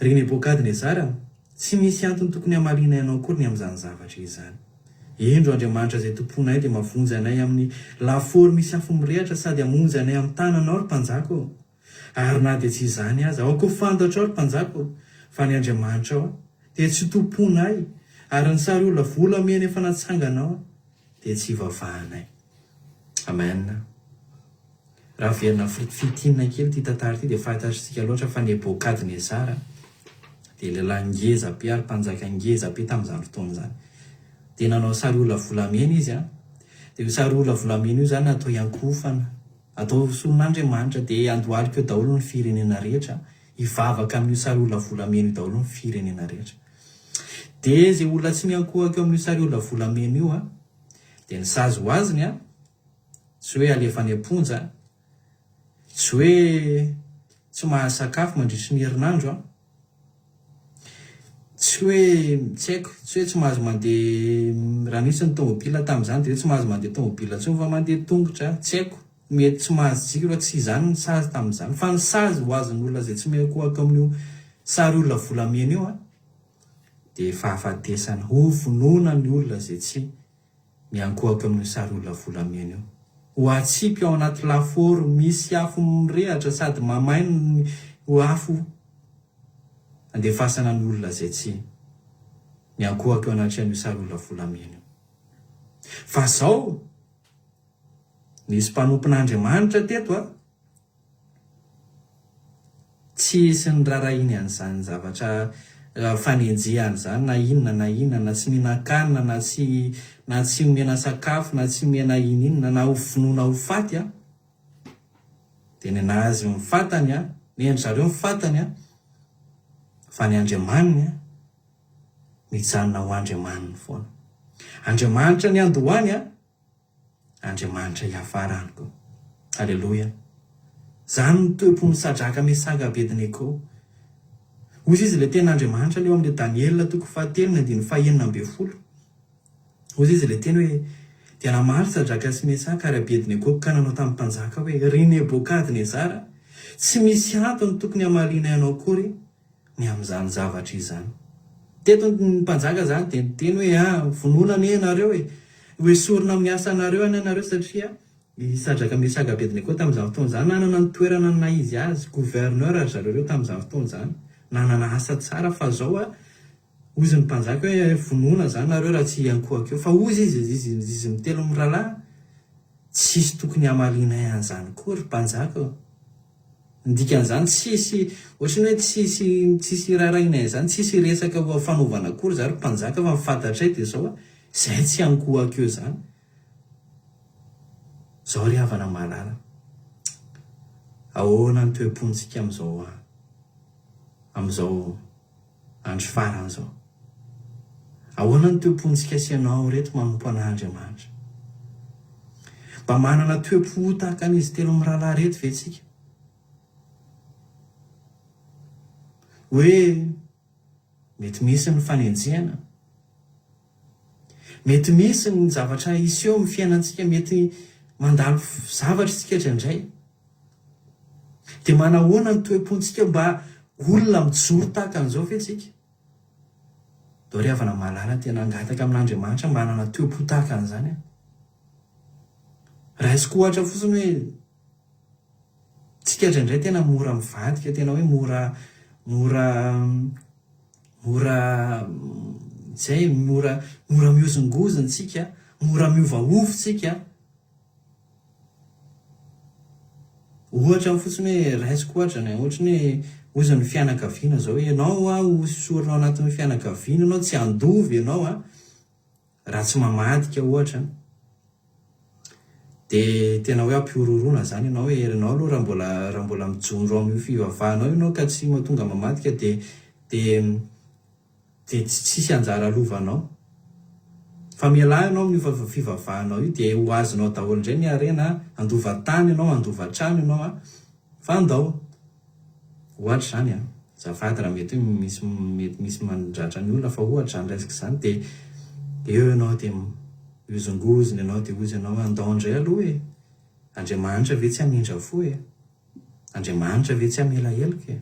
Ry Nebokadnezara, tsy misy antony tokony hamalianay anao akory ny amin'izany zavatra izany. Indro, Andriamanitra izay tompoinay dia mahavonjy anay amin'ny lafaoro misy afo mirehitra sady hamonjy anay amin'ny tananao, ry mpanjaka ô. Ary na dia tsy izany aza, aoka ho fantatrao, ry mpanjaka ô, fa ny Andriamanitrao dia tsy tompoinay, ary ny sary olona volamena efa natsanganao dia tsy ivavahanay. Amen. Raha averina fintinina kely ity tantara ity dia fantatr'isika loatra fa Nebokadnezara dia lehilahy ngeza be ary mpanjaka ngeza be tamin'izany fotoana izany. Dia nanao sary olona volamena izy an. Dia io sary olona volamena io izany natao hiankohofana, atao solon'Andriamanitra, dia handohalika eo daholo ny firenena rehetra, hivavaka amin'io sary olona volamena io daholo ny firenena rehetra. Dia izay olona tsy miankohoka eo amin'io sary olona volamena io an, dia ny sazy ho azony an, Tsy hoe alefa any am-ponja, tsy hoe tsy mahazo sakafo mandritry ny herinandro an, tsy hoe tsy haiko, tsy hoe tsy mahazo mandeha, raha nisy ny tômôbila tamin'izany dia hoe tsy mahazo mandeha tômôbila intsony fa mandeha tongotra, tsy haiko, mety tsy mahazo jiro fa tsy izany ny sazy tamin'izany fa ny sazy ho azon'ny olona izay tsy miankohoka amin'io sary olona volamena io an, dia fahafatesana, hovonoina ny olona izay tsy Miankohoka amin'io sary olona volamena io. Ho atsipy ao anaty lafaoro misy afo mirehatra sady mamay ny afo andefasana ny olona izay tsy miankohoka eo anatrehan'io sary olona volamena io. Fa zao, nisy mpanompon'Andriamanitra teto a! Tsy hisy nirarahiany an'izany zavatra fanenjehana izany na inona na inona, na tsy mihinan-kanina, na tsy na tsy omena sakafo, na tsy omena ininona, na ho vonoina ho faty an! Dia nenazy ny fatany an, nen-dry zareo ny fatany an, fa ny Andriamaniny an, mijanona ho Andriamaniny foana. Andriamanitra niandohany an, Andriamanitra hiafarany koa. Aleloia. Zany no toe-pon'i Sadraka, Mesaka, Abednego. Hoy izy ilay tenin'Andriamanitra ilay ao amin'ilay Daniela toko fahatelo ny andininy fahenina ambinifolo. Hoy izy ilay teny hoe, Dia namaly Sadraka sy Mesaka ary Abednego ka nanao tamin'ny mpanjaka hoe, Ry Nebokadnezara, tsy misy antony tokony hamalianay anao akory ny amin'izany zavatra izany. Teto ny mpanjaka izany dia niteny hoe, ah, vonoina anie ianareo e! Ho esorina amin'ny asanareo anie ianareo satria i Sadraka, Mesaka, Abednego tamin'izany fotoana izany nanana ny toerana ny naha izy azy, gouverneur ry zareo ireo tamin'izany fotoana izany, nanana asa tsara fa izao ah, hozy ny mpanjaka hoe vonoina izany nareo raha tsy hiankohaka eo. Fa hozy izy, izy, izy mitelo mirahalahy, tsisy tokony hamalianay an'izany koa ry mpanjaka ô! Ny dikan'izany tsisy ohatran'ny hoe tsisy tsisy iraharahiana izany, tsisy resaka ho fanaovana akory zany ry mpanjaka fa ny fantatray dia zao a, zay tsy ankohaka eo zany. Zao ry havana malala, ahoana ny toe-pontsika amin'izao amin'izao andro farany izao? Ahoana ny toe-pontsika sy ianao ireto manompo an'Andriamanitra? Mba manana toe-po tahaka an'izy telo mirahalahy ireto ve tsika? Hoe mety misy ny fanenjehana, Mety misy ny zavatra hiseho amin'ny fiainantsika, mety mandalo zavatra isika indraindray. Dia manahoana ny toe-pontsika mba olona mijoro tahaka an'izao ve tsika? Ndao ry havana malala tena hangataka amin'Andriamanitra mba hanana toe-po tahaka an'izany aho. Raisiko ohatra fotsiny hoe tsika indraindray tena mora mivadika, tena hoe mora mora Mora izay, mora mora mihozongozona tsika, mora miovaova tsika. Ohatra fotsiny hoe raisiko ohatra ny ohatra ny hoe hozy ny fianakaviana zao hoe ianao hoa hosorina ao anatin'ny fianakaviana ianao tsy handova ianao a. Raha tsy mamadika ohatra dia tena hoe ampihorohoroana izany ianao hoe ianao aloha raha mbola raha mbola mijoro amin'io fivavahanao ianao ka tsy mahatonga mamadika dia dia dia tsy tsisy anjara lovanao. Fa mialà ianao amin'io fivavahanao io dia ho azonao daholo indray ny harena, handova tany ianao, handova trano ianao an! Fa andao. Ohatra izany an! Azafady raha mety hoe misy mety misy mandratra ny olona fa ohatra izany resaka izany dia eo ianao dia mihozongozona ianao dia hozy ianao hoe andao indray aloha e! Andriamanitra ve tsy hamindra fo e? Andriamanitra ve tsy hamela heloka e?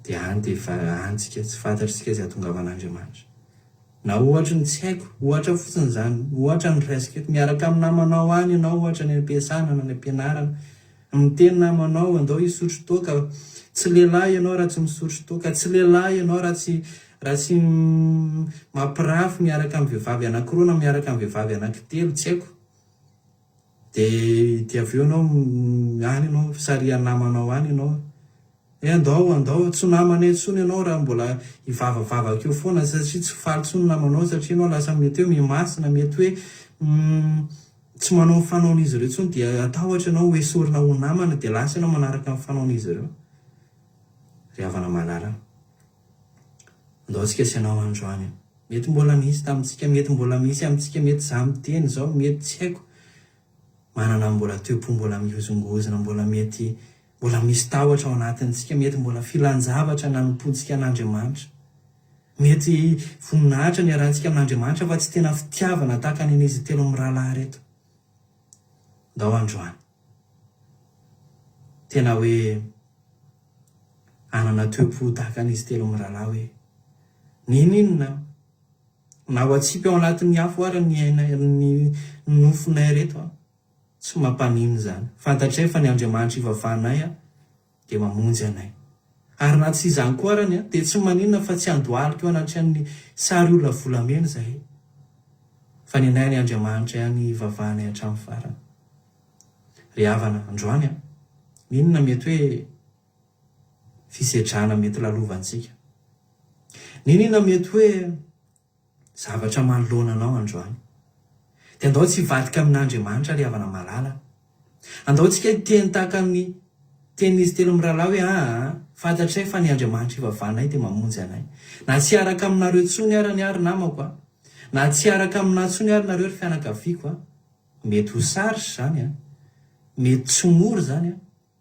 Dia any dia efa any tsika tsy fantatr'tsika izay hahatongavan'Andriamanitra. Na ohatry ny tsy haiko, ohatra fotsiny izany, ohatra ny raisiko eto, miaraka amin'ny namanao any ianao ohatra any am-piasana na any am-pianarana, miteny namanao andao hisotro toaka, tsy lehilahy ianao raha tsy misotro toaka, tsy lehilahy ianao raha tsy raha tsy mampirafy miaraka amin'ny vehivavy anankiroa na miaraka amin'ny vehivavy anankitelo, tsy haiko. Dia dia avy eo ianao any ianao, sarihan'ny namanao any ianao. Hoe andao, andao, tsy ho namana intsony ianao raha mbola hivavavavaka eo foana satria tsy ho faly intsony ny namanao satria ianao lasa mety hoe mimasina, mety hoe tsy manao ny fanaon'izy ireo intsony dia hatahotra ianao ho esorina ho namana dia lasa ianao manaraka ny fanaon'izy ireo. Ry havana malala, andao tsika sy ianao androany. Mety mbola nisy tamintsika, mety mbola misy amintsika, mety za miteny izao, mety tsy haiko, manana mbola toe-po mbola mihozongozona, mbola mety Mbola misy tahotra ao anatintsika, mety mbola filan-javatra nanompoantsika an'Andriamanitra. Mety voninahitra niarahantsika amin'Andriamanitra fa tsy tena fitiavana tahaka ny an'izy telo mirahalahy ireto. Ndao androany. Tena hoe hanana toe-po tahaka an'izy telo mirahalahy hoe n'inon'inona na ho atsipy ao anatin'ny afo ary ny aina ny nofonay ireto an. Tsy mampaninona izany. Fantatray fa ny Andriamanitra ivavahanay dia mamonjy anay. Ary na tsy izany koa arany dia tsy maninona fa tsy handohalika eo anatrehan'ny sary olona volamena izahay. Fa ny anay ny Andriamanitra ihany ivavahanay hatramin'ny farany. Ry havana, androany an, inona mety hoe fisedrana mety lalovantsika? N'inona mety hoe zavatra manoloana anao androany. Dia andao tsy hivadika amin'Andriamanitra ry havana malala a. Andao tsika hiteny tahaka ny tenin'izy telo mirahalahy hoe aa, fantatray fa ny Andriamanitra ivavahanay dia mamonjy anay. Na tsy hiaraka aminareo intsony arany aho ry namako a. Na tsy hiaraka aminà intsony ary nareo ry fianakaviako a. Mety ho sarotra izany a. Mety tsy ho mora izany a.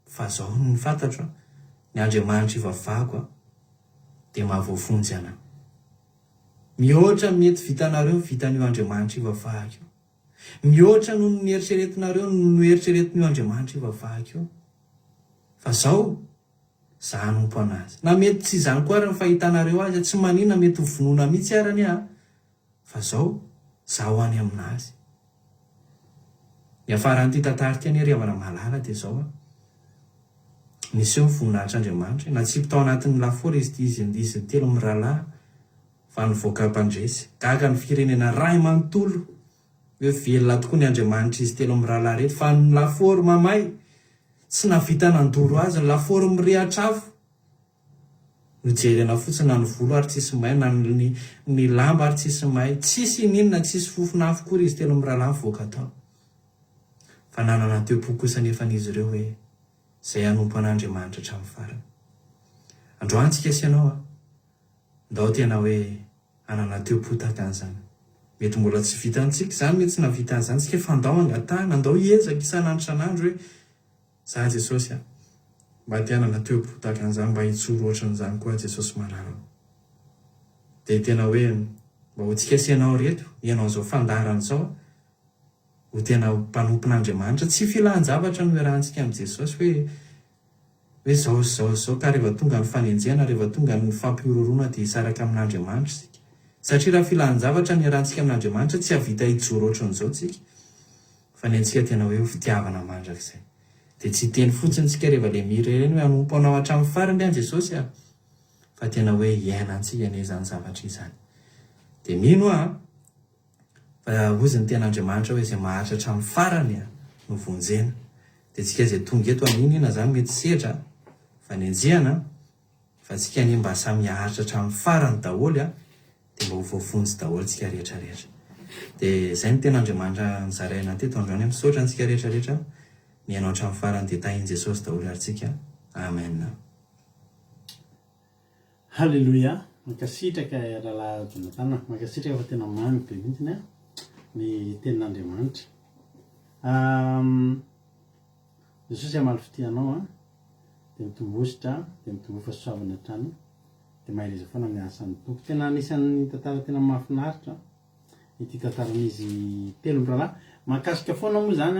Fa zao ny fantatro a, ny Andriamanitra ivavahako a, dia mahavoavonjy anà. Mihoatra ny mety vitanareo ny vitan'io Andriamanitra ivavahako io. Mihoatra noho ny nieritreretinareo ny noeritreretin'io Andriamanitra ivavahako io. Fa zao, za hanompo an'Azy. Na mety tsy izany koa ary ny fahitanareo azy a, tsy maninona mety ho vonoina mihitsy ary anie a, fa zao, za ho any amin'Azy. Niafaran'ity tantara ity anie ry havana malala dia izao an, niseho ny voninahitr'Andriamanitra, natsipy tao anatin'ny lafaoro izy izy izy telo mirahalahy fa nivoaka mpandresy. Gaga ny firenena ray manontolo hoe velona tokoa ny Andriamanitr'izy telo mirahalahy ireto fa ny lafaoro mamay tsy nahavita nandoro azy, ny lafaoro mirehatra afo. Nojerena fotsiny na ny volo ary tsisy may na ny ny lamba ary tsisy may. Tsisy ininona, tsisy fofona afo kory izy telo mirahalahy nivoaka tao. Fa nanana teo-po kosa anefa izy ireo hoe izay hanompo an'Andriamanitra hatramin'ny farany. Androany tsika sy ianao a! Ndao tena hoe hanana teo-po tahaka an'izany. Mety mbola tsy vitantsika izany, mety tsy nahavita an'izany tsika fa ndao hangatahana, ndao hiezaka isan'andro isan'andro hoe za Jesosy a! Mba te hanana teo-po tahaka an'izany, mba hijoro ohatran'izany koa aho Jesosy malala o! Dia tena hoe mba ho tsika sy ianao ireto, mihaino an'izao fandaharana izao, ho tena mpanompon'Andriamanitra. Tsy filan-javatra no iarahantsika amin'i Jesosy hoe hoe izao sy izao sy izao ka rehefa tonga ny fanenjehana, rehefa tonga ny fampihorohoroana dia hisaraka amin'Andriamanitra isika. Satria raha filan-javatra no iarahantsika amin'Andriamanitra tsy hahavita hijoro ohatran'izao tsika. Fa ny antsika tena hoe ho fitiavana mandrakizay. Dia tsy hiteny fotsiny tsika rehefa ilay mihira ireny hoe hanompo anao hatramin'ny farany aho Jesosy a! Fa tena hoe hiainantsika anie izany zavatra izany. Dia mino aho an! Fa hozy ny tenin'Andriamanitra hoe izay maharitra hatramin'ny farany no vonjena. Dia tsika izay tonga eto an'inona izany mety sedra, fanenjehana, fa tsika anie mba samy haharitra hatramin'ny farany daholo a, dia mba ho voavonjy daholo tsika rehetra rehetra. Dia izay no tenin'Andriamanitra nozaraina teto androany, misaotra antsika rehetra rehetra mihaino hatramin'ny farany dia tahin'i Jesosy daholo ary tsika. Amen. Haleloia! Mankasitraka Rahalahy Jonathan a! Mankasitraka fa tena mamy be mihitsiny a ny tenin'Andriamanitra. Jesosy hamaly fitia anao a, dia mitomboa dia mitomboa fahasoavana hatrany, dia mahereza foana amin'ny asan'ny Tompo. Tena anisan'ny tantara tena mahafinaritra ity tantaran'izy telo mirahalahy. Mahakasika foana moa izany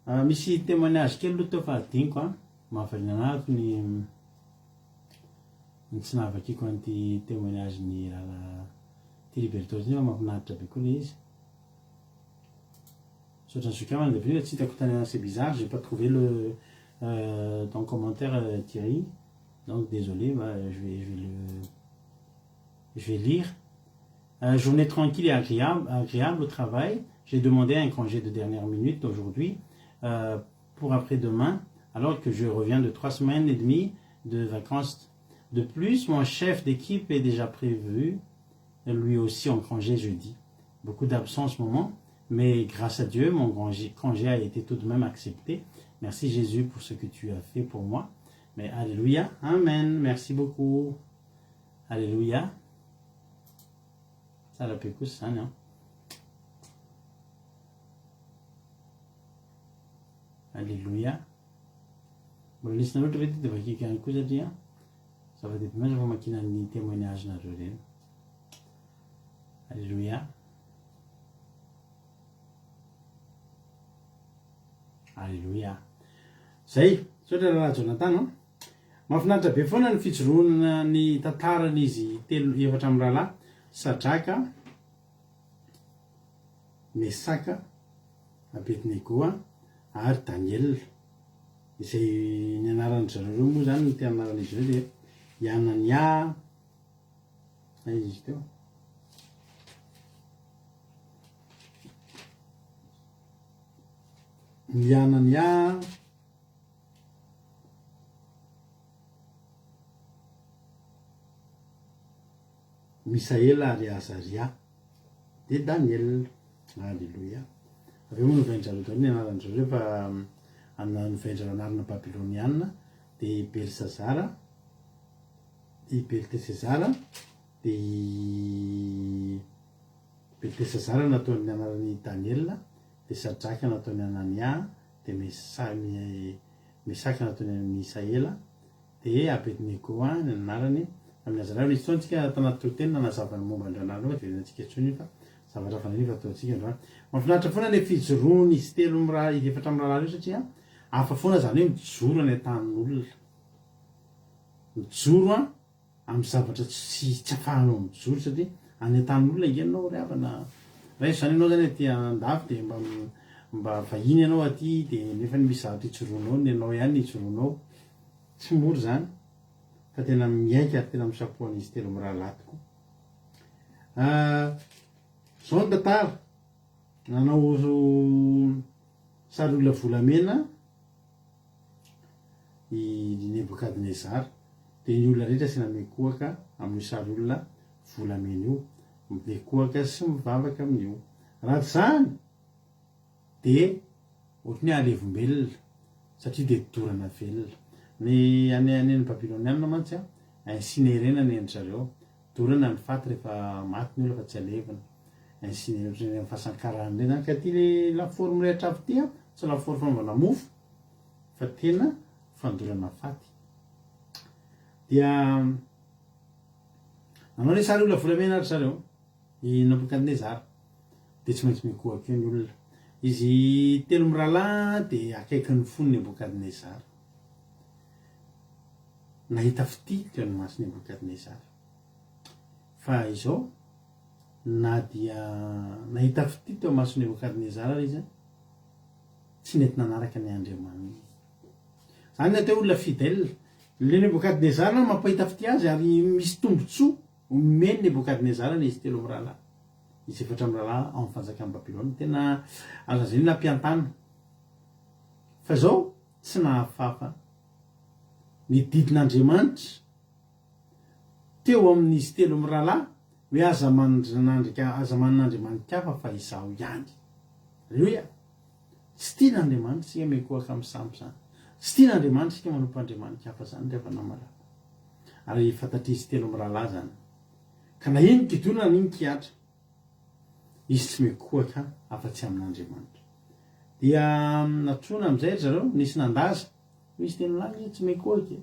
a, misy témoignage kely aloha teo fa adinoko a, mahavariana anahy ato ny ny tsy nahavakiako an'ity témoignage ny rahalahy Thierry Berthaud ity nefa mahafinaritra be koa ilay izy. Misaotra an'i Zoky Amana dia tsy hitako tany c'est bizarre, j'ai pas trouvé le euh, ton commentaire euh, Thierry. Donc désolé, bah, je vais je vais le je vais lire. Euh, journée tranquille et agréable, agréable au travail. J'ai demandé un congé de dernière minute aujourd'hui euh, pour après-demain, alors que je reviens de trois semaines et demie de vacances. De plus, mon chef d'équipe est déjà prévu, lui aussi en congé jeudi. Beaucoup d'absents en ce moment, mais grâce à Dieu, mon congé a été tout de même accepté. Merci Jésus pour ce que tu as fait pour moi. Mais Alléluia, Amen. Merci beaucoup. Alléluia. Tsara be kosa izany an. Alléluia. Mbola nisy nanoratra ve ty dia vakiko ihany koa satria zava-dehibe mantsy famakiana ny témoignage-nareo ireny. Alléluia. Alléluia. Zay, misaotra Rahalahy Jonathan an. Mahafinaritra be foana ny fijoroana ny tantaran'izy telo efatra mirahalahy, Sadraka, Mesaka, Abednego ary Daniela. Izay ny anaran-dry zareo ireo moa izany ny tena anaran'izy ireo dia i Anania, aiza izy teo? I Anania, Misaela ary Azaria, dia Daniela. Aleloia. Avy eo moa novain-dry zareo daholo ny anaran-dry zareo fa novain-dry zareo anarana babyloniana, dia i Belsazara, i Beltesezara, dia i Beltesazara nataony anaran'i Daniela, dia Sadraka nataony Anania, dia Mesa, Mesaka nataony Misaela, dia Abednego ny anarany tamin'ny Azaria. Nisy fotoana tsika tanaty toriteny nanazava ny momba an'ireo anarana ireo fa tsy verenantsika intsony io fa zavatra hafa indray efa ataontsika androany. Mahafinaritra foana ilay fijoroan'izy telo mira, izy efatra mirahalahy ireo satria hafa foana izany hoe mijoro any an-tanin'olona. Mijoro an! amin'ny zavatra tsy tsy afahanao mijoro satria any an-tanin'olona ange ianao ry havana raiso izany ianao izany aty an-dafy dia mba mba vahiny ianao aty dia nefa ny misy zavatra ijoroanao ny anao ihany ny ijoroanao tsy mora izany fa tena miaiky ary tena misapo an'izy telo mirahalahy tokoa ah, zao ny tantara nanao sary olona volamena i Nebokadnezara, dia ny olona rehetra asiana mikohaka amin'io sary olona volamena io, mikohaka sy mivavaka amin'io. Raha tsy izany, dia. Ohatran'ny hoe alevombelona satria dia dorana velona. Ny any any any Babyloniana mantsy an, incinerena ny an-dry zareo. Dorana ny faty rehefa maty ny olona fa tsy alevina. Incinerena ohatran'ny any amin'ny fasan-karana ireny zany. Ka ity le lafaoro mirehitra afo ity an, tsy lafaoro fanaovana mofo fa tena fandorana faty. Dia nanao ilay sary olona volamena ry zareo. I Nobokadnezara dia tsy maintsy mikohaka eo ny olona. Izy telo mirahalahy dia akaikin'ny fon'i Nebokadnezara. Nahita fitia teo imason'i Nebokadnezara. Fa izao, na dia nahita fitia teo imason'i Nebokadnezara ary izy, tsy nety nanaraka ny Andriamaniny. Izany ny atao hoe olona fidèle. Ilay Nebokadnezara mampahita fitia azy ary misy tombontsoa Omen'i Nebokadnezara ny izy telo mirahalahy, izy efatra mirahalahy ao amin'ny fanjakan'i Babylona. Tena azo lazaina hoe nampiantana. Fa izao, tsy nahafafa ny didin'Andriamanitra teo amin'izy telo mirahalahy hoe aza manandrika, aza manana andriamani-kafa fa izaho ihany. Aleloia! Tsy tian'Andriamanitra isika mikohaka amin'ny sampy izany. Tsy tian'Andriamanitra isika manompo andriamani-kafa izany ry havana malala. Ary fantatr'izy telo mirahalahy izany. Ka na ino kidona na ino kihatra, izy tsy mikohaka afa-tsy amin'Andriamanitra. Dia nantsoina amin'izay ry zareo, nisy nandaza, hoy izy telo lahy, izy tsy mikohaka e.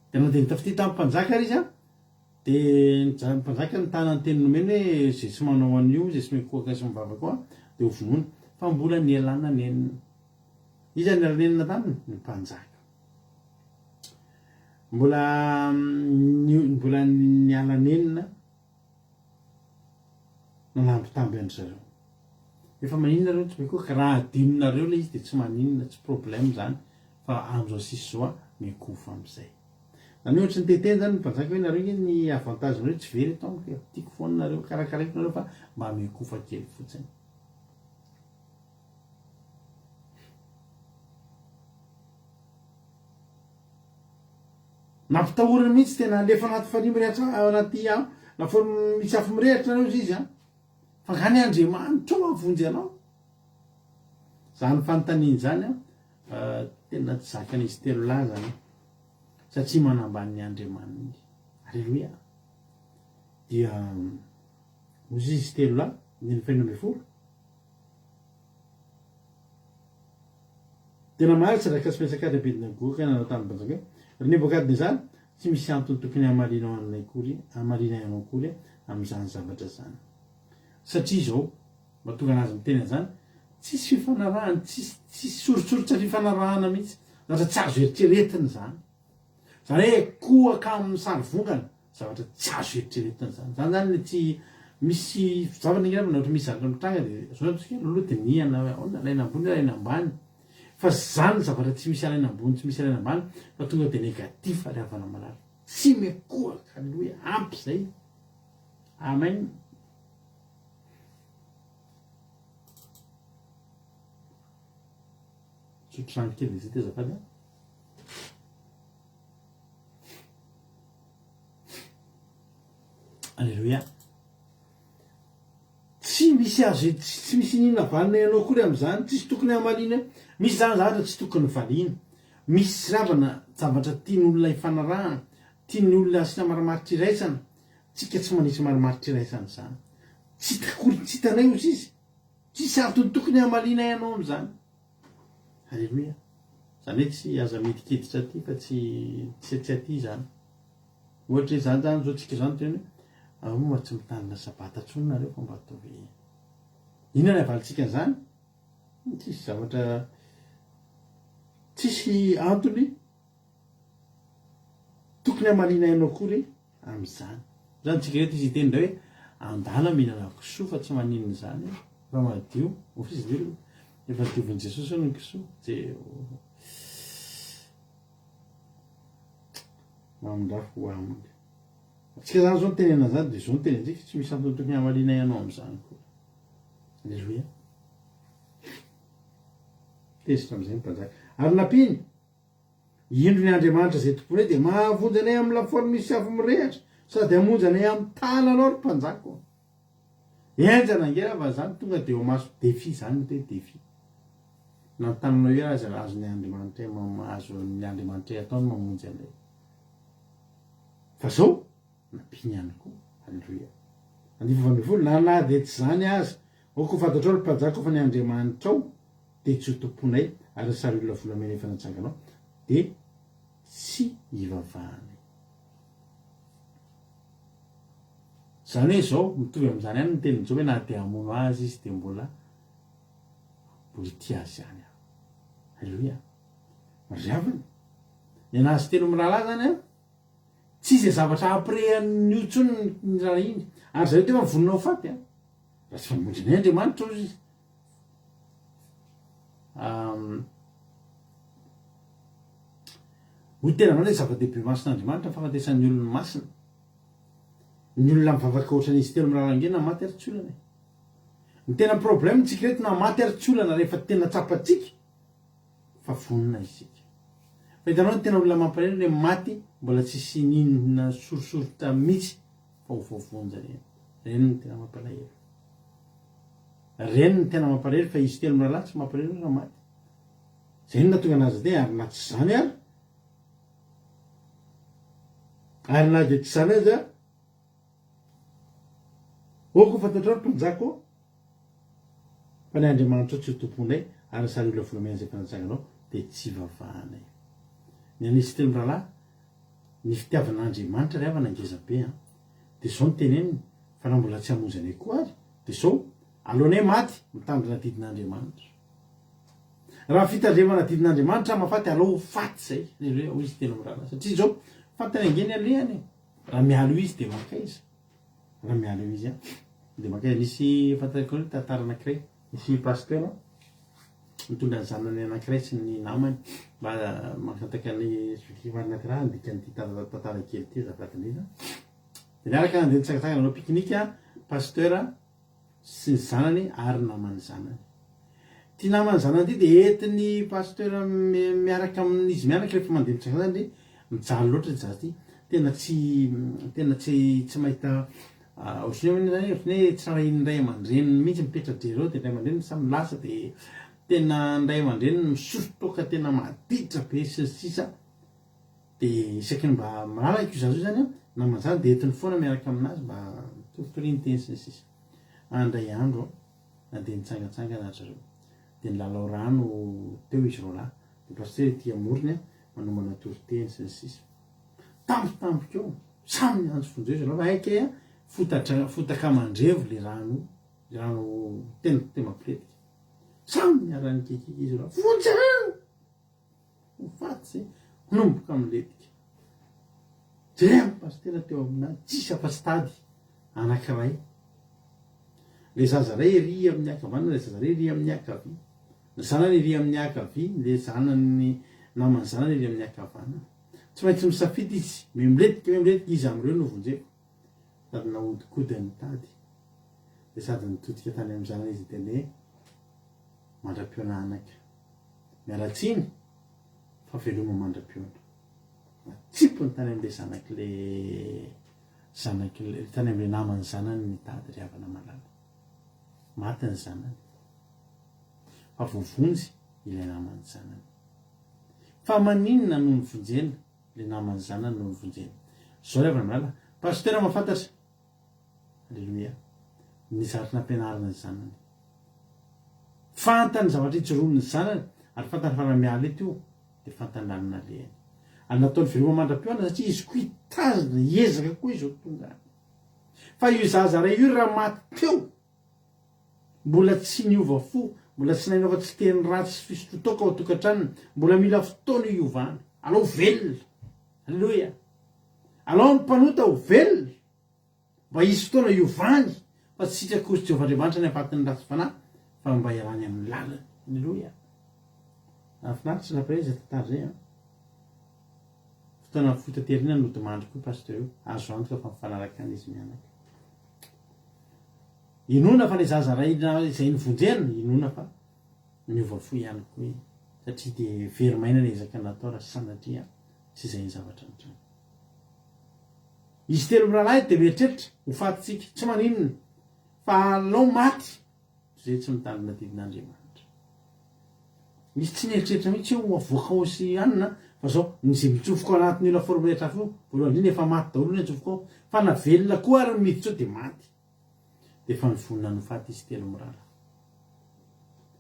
Dia nandeha nitafitia tamin'ny mpanjaka ary izy an, Dia ny mpanjaka nitana ny teny nomeny hoe izay tsy manao an'io, izay tsy mikohaka sy mivavaka ao dia ho vonoina. Fa mbola nialana nenina. Iza no niala nenina taminy? Ny mpanjaka. Mbola mbola niala nenina nanambitamby an-dry zareo. Efa maninona nareo tsy mikohaka? Raha adinonareo ilay izy dia tsy maninona, tsy problème izany fa amin'izao sisa izao mikofa amin'izay. Zany hoe ohatry ny teteny zany ny mpanjaka hoe nareo nge ny avantage nareo tsy very eto amiko e, tiako foana nareo, karakaraiko nareo fa mba mikofa kely fotsiny. Nampitahoriny mihitsy tena alefa anaty farihy mirehatra anaty lafaoro misy afo mirehitra nareo izy an. Fa nga ny Andriamanitra ao hahavonjy anao? Zany fanontaniana izany an, tena tsy zakan'izy telo lahy zany satria manambany ny Andriamaniny. Aleloia. Dia hozy izy telo lahy, andininy fahenina ambinifolo. Dia namaly Sadraka sy Mesaka ary Abednego ka nanao tamin'ny mpanjaka hoe, Ry Nebokadnezara, tsy misy antony tokony hamalianao anay akory, hamalianay anao akory amin'izany zavatra izany. Satria izao, mahatonga anazy miteny an'izany, tsisy fifanarahana, tsisy, tsisy soritsoritra fifanarahana mihitsy, zavatra tsy azo eritreretina izany. Izany hoe kohaka amin'ny sary vongana, zavatra tsy azo eritreretina izany. Izany izany le tsy misy zavatra angamba ohatra misy zavatra mitranga dia zao antsika aloha dinihana hoe ahoana alaina ambony alaina ambany. Fa izany zavatra tsy misy alaina ambony tsy misy alaina ambany fa tonga dia négatif ry havana malala. Tsy mikohaka aloha hoe ampy izay. Amen. Misotro rano kely vizity azafady a. Aleloia. Tsy misy azo tsy misy inona valina ianao akory amin'izany, tsisy tokony hamaliana. Misy zany zavatra tsy tokony valiana. Misy ravana zavatra tian'olona ifanarahana, tian'ny olona asiana marimaritra iraisana. Tsika tsy manisy marimaritra iraisana izany. Tsy akory tsy hitanay ozy izy. Tsisy antony tokony hamaliana ianao amin'izany. Aleloia. Izany hoe tsy aza midikiditra aty fa tsy tsy tsy aty izany. Ohatra hoe izany zany zao tsika izany teny hoe ah, moa tsy mitandrina sabata intsony nareo fa mba ataovy inona ny havalintsika an'izany? Tsisy zavatra tsisy antony tokony hamaliana ianao akory amin'izany. Izany tsika rehetra izy hiteny indray hoe andana mihinana kisoa fa tsy maninona izany fa madio. Hoy izy ireo, efa diovin'i Jesosy hono ny kisoa. Jehovah. Mamindrafo ho aminy. Tsika izany zao nitenena an'izany dia zao nitenentsika tsy misy antony tokony hamaliana ianao amin'izany koa. Aleloia. Tezitra amin'izay ny mpanjaka. Ary nampiany, Indro ny Andriamanitra izay tomponay dia mahavonjy anay amin'ny lafaoro misy afo mirehitra, sady hamonjy anay amin'ny tananao, ry mpanjaka ô. Henjana ange raha fa izany tonga dia eo maso défi izany ny atao hoe défi. Na ny tananao io aza azon'ny Andriamanitra azon'ny Andriamanitra atao ny mamonjy anay. Fa zao, nampiany ihany koa. Aleloia. Andininy 18, Na na dia tsy izany aza, aoka ho fantatrao ry mpanjaka fa ny Andriamanitrao dia tsy ho tomponay, ary ny sary olona volamena efa natsanganao dia tsy hivavahanay. Izany hoe izao, mitovy amin'izany ihany ny tenin'i Joba hoe na dia hamono azy izy dia mbola mbola hitia azy ihany aho. Aleloia. Ry havana, ny an'azy telo mirahalahy izany an, tsy izay zavatra hampirehan'io intsony ny raharahiany. Ary zareo teo efa vonona ho faty an. Raha tsy famonjy anay Andriamanitra hozy izy. Um, Hoy tena anao hoe zava-dehibe imason'Andriamanitra ny fahafatesan'ny olony masina. Ny olona mivavaka ohatran'izy telo miraharaha ange na maty ary tsy olana e. Ny tena problème tsika reto na maty ary tsy olana rehefa tena tsapantsika fa vonona isika. Fa hitanao ny tena olona mampalahelo le maty mbola tsisy n'inona sorisoritra mihitsy fa ho voavonjy reny. Reny no tena mampalahelo. Reny no tena mampalahelo fa izy telo mirahalahy tsy mampalahelo raha maty. Zay no nahatonga anazy niteny ary na tsy izany ary ary na dia tsy izany aza Aoka ho fantatrao ry mpanjaka ô fa ny Andriamanitrao tsy ho tomponay ary ny sary olona volamena izay efa natsanganao dia tsy hivavahanay. Ny an'izy telo mirahalahy, ny fitiavan'Andriamanitra ry havana ngeza be an! Dia izao no teneniny, fa raha mbola tsy hamonjy anay koa ary dia izao, aleonay maty mitandrina didin'Andriamanitra. Raha fitandremana didin'Andriamanitra mahafaty alao ho faty izay, Aleloia, hoy izy telo mirahalahy. Satria izao, fantany ange ny alehany e. Raha miala eo izy dia mankaiza? Raha miala eo izy an, dia mankaiza? Nisy fantariko ny tantara anankiray, nisy pasteur nitondra ny zanany anankiray sy ny namany mba mangataka ny zoky marina ty raha handika an'ity tantara kely ity azafady indrindra. Dia niaraka nandeha nitsangatsangana nanao pique-nique pasteur sy ny zanany ary ny naman'ny zanany. Ity naman'ny zanany ity dia entin'ny pasteur miaraka amin'izy mianaka rehefa mandeha mitsangatsangana dia mijaly loatra ity zaza ity. Tena tsy tena tsy tsy mahita ohatran'ny hoe zany ohatran'ny hoe tsy rarahian'ny ray aman-dreniny mihitsy mipetra-dry zareo dia ny ray aman-dreniny samy lasa dia tena ny ray aman-dreniny misotro toaka tena maditra be sy ny sisa. Dia isaky ny mba malalaka io zaza io zany an, naman'ny zanany dia entiny foana miaraka aminazy mba toritoria ny teny sy ny sisa. Andray andro an, nandeha nitsangantsangana ry zareo. Dia nilalao rano teo izy roalahy. Dia pasitera ety amorony an, manomana toriteny sy ny sisa. Tampotampoka eo, samy niantso vonjeo izy roalahy fa hay kay an, fotatra fotaka mandrevo le rano io, le rano tena tena mampilentika. Samy niara-nikiakiaka izy roalahy, vonjeo! Ho faty zay, hanomboka milentika. Jereo ny pasitera teo aminazy, tsisy afa-tsy tady anankiray. Le zaza ray ery amin'ny ankavanana, le zaza ray ery amin'ny ankavia. Ny zanany ery amin'ny ankavia, le zanany naman'ny zanany ery amin'ny ankavanana. Tsy maintsy misafidy izy, miha-milentika, miha-milentika, iza amin'ireo no vonjeko. Sady nahodinkodiny ny tady, dia sady nitodika tany amin'ny zanany izy niteny hoe, mandra-pihaona anaka. Miala tsiny fa veloma mandra-pihaona. Natsipiny tany amin'ilay zanak'ilay zanak'ilay tany amin'ilay naman'ny zanany ny tady ry havana malala. Maty ny zanany. Fa voavonjy ilay naman'ny zanany. Fa maninona no nivonjena ilay naman'ny zanany no nivonjena? Zao ry havana malala, pasitera mahafantatra. Aleloia. Ny zavatra nampianarina ny zanany. Fantany ny zavatra ijoroan'ny zanany ary fantany fa raha miala eto io dia fantany lalana alehany. Ary nataony veloma mandra-pihaona satria izy koa hitazona, hiezaka koa izy ho tonga any. Fa io zaza ray io raha maty teo, mbola tsy niova fo, mbola tsy nainao fa tsy teny ratsy sy fisotroan-toaka ao an-tokantranony, mbola mila fotoana io hiovana. Alao velona. Aleloia. Alao ny mpanota ho velona. Mba hisy fotoana hiovany fa tsy sitrakory Jehovah Andriamanitra ny hampaty ny ratsy fanahy fa mba hialany amin'ny lalany. Aleloia. Nahafinaritra sy nampalahelo izay tantara izay an. Fotoana fohy taty aoriana nodimandry koa pasteur io. Azo antoka fa mifanaraka any izy mianaka. Inoana fa ilay zaza ray izay novonjena, inoana fa niova fo ihany koa izy. Satria dia very maina ny ezaka natao raha sanatria tsy izay ny zavatra nitranga. Izy telo mirahalahy dia mieritreritra ho faty tsika, tsy maninona fa alao maty toy izay tsy mitandrina didin'Andriamanitra. Misy tsy nieritreritra mihitsy hoe ho avoaka ao sy anona fa zao, ny izay mitsofoka ao anatin'io lafaoro mirehitra afo io, voalohany indrindra efa maty daholo ny atsofoka ao, fa na velona koa ary ny miditra ao dia maty. Dia efa nivonona ny ho faty izy telomirahalahy.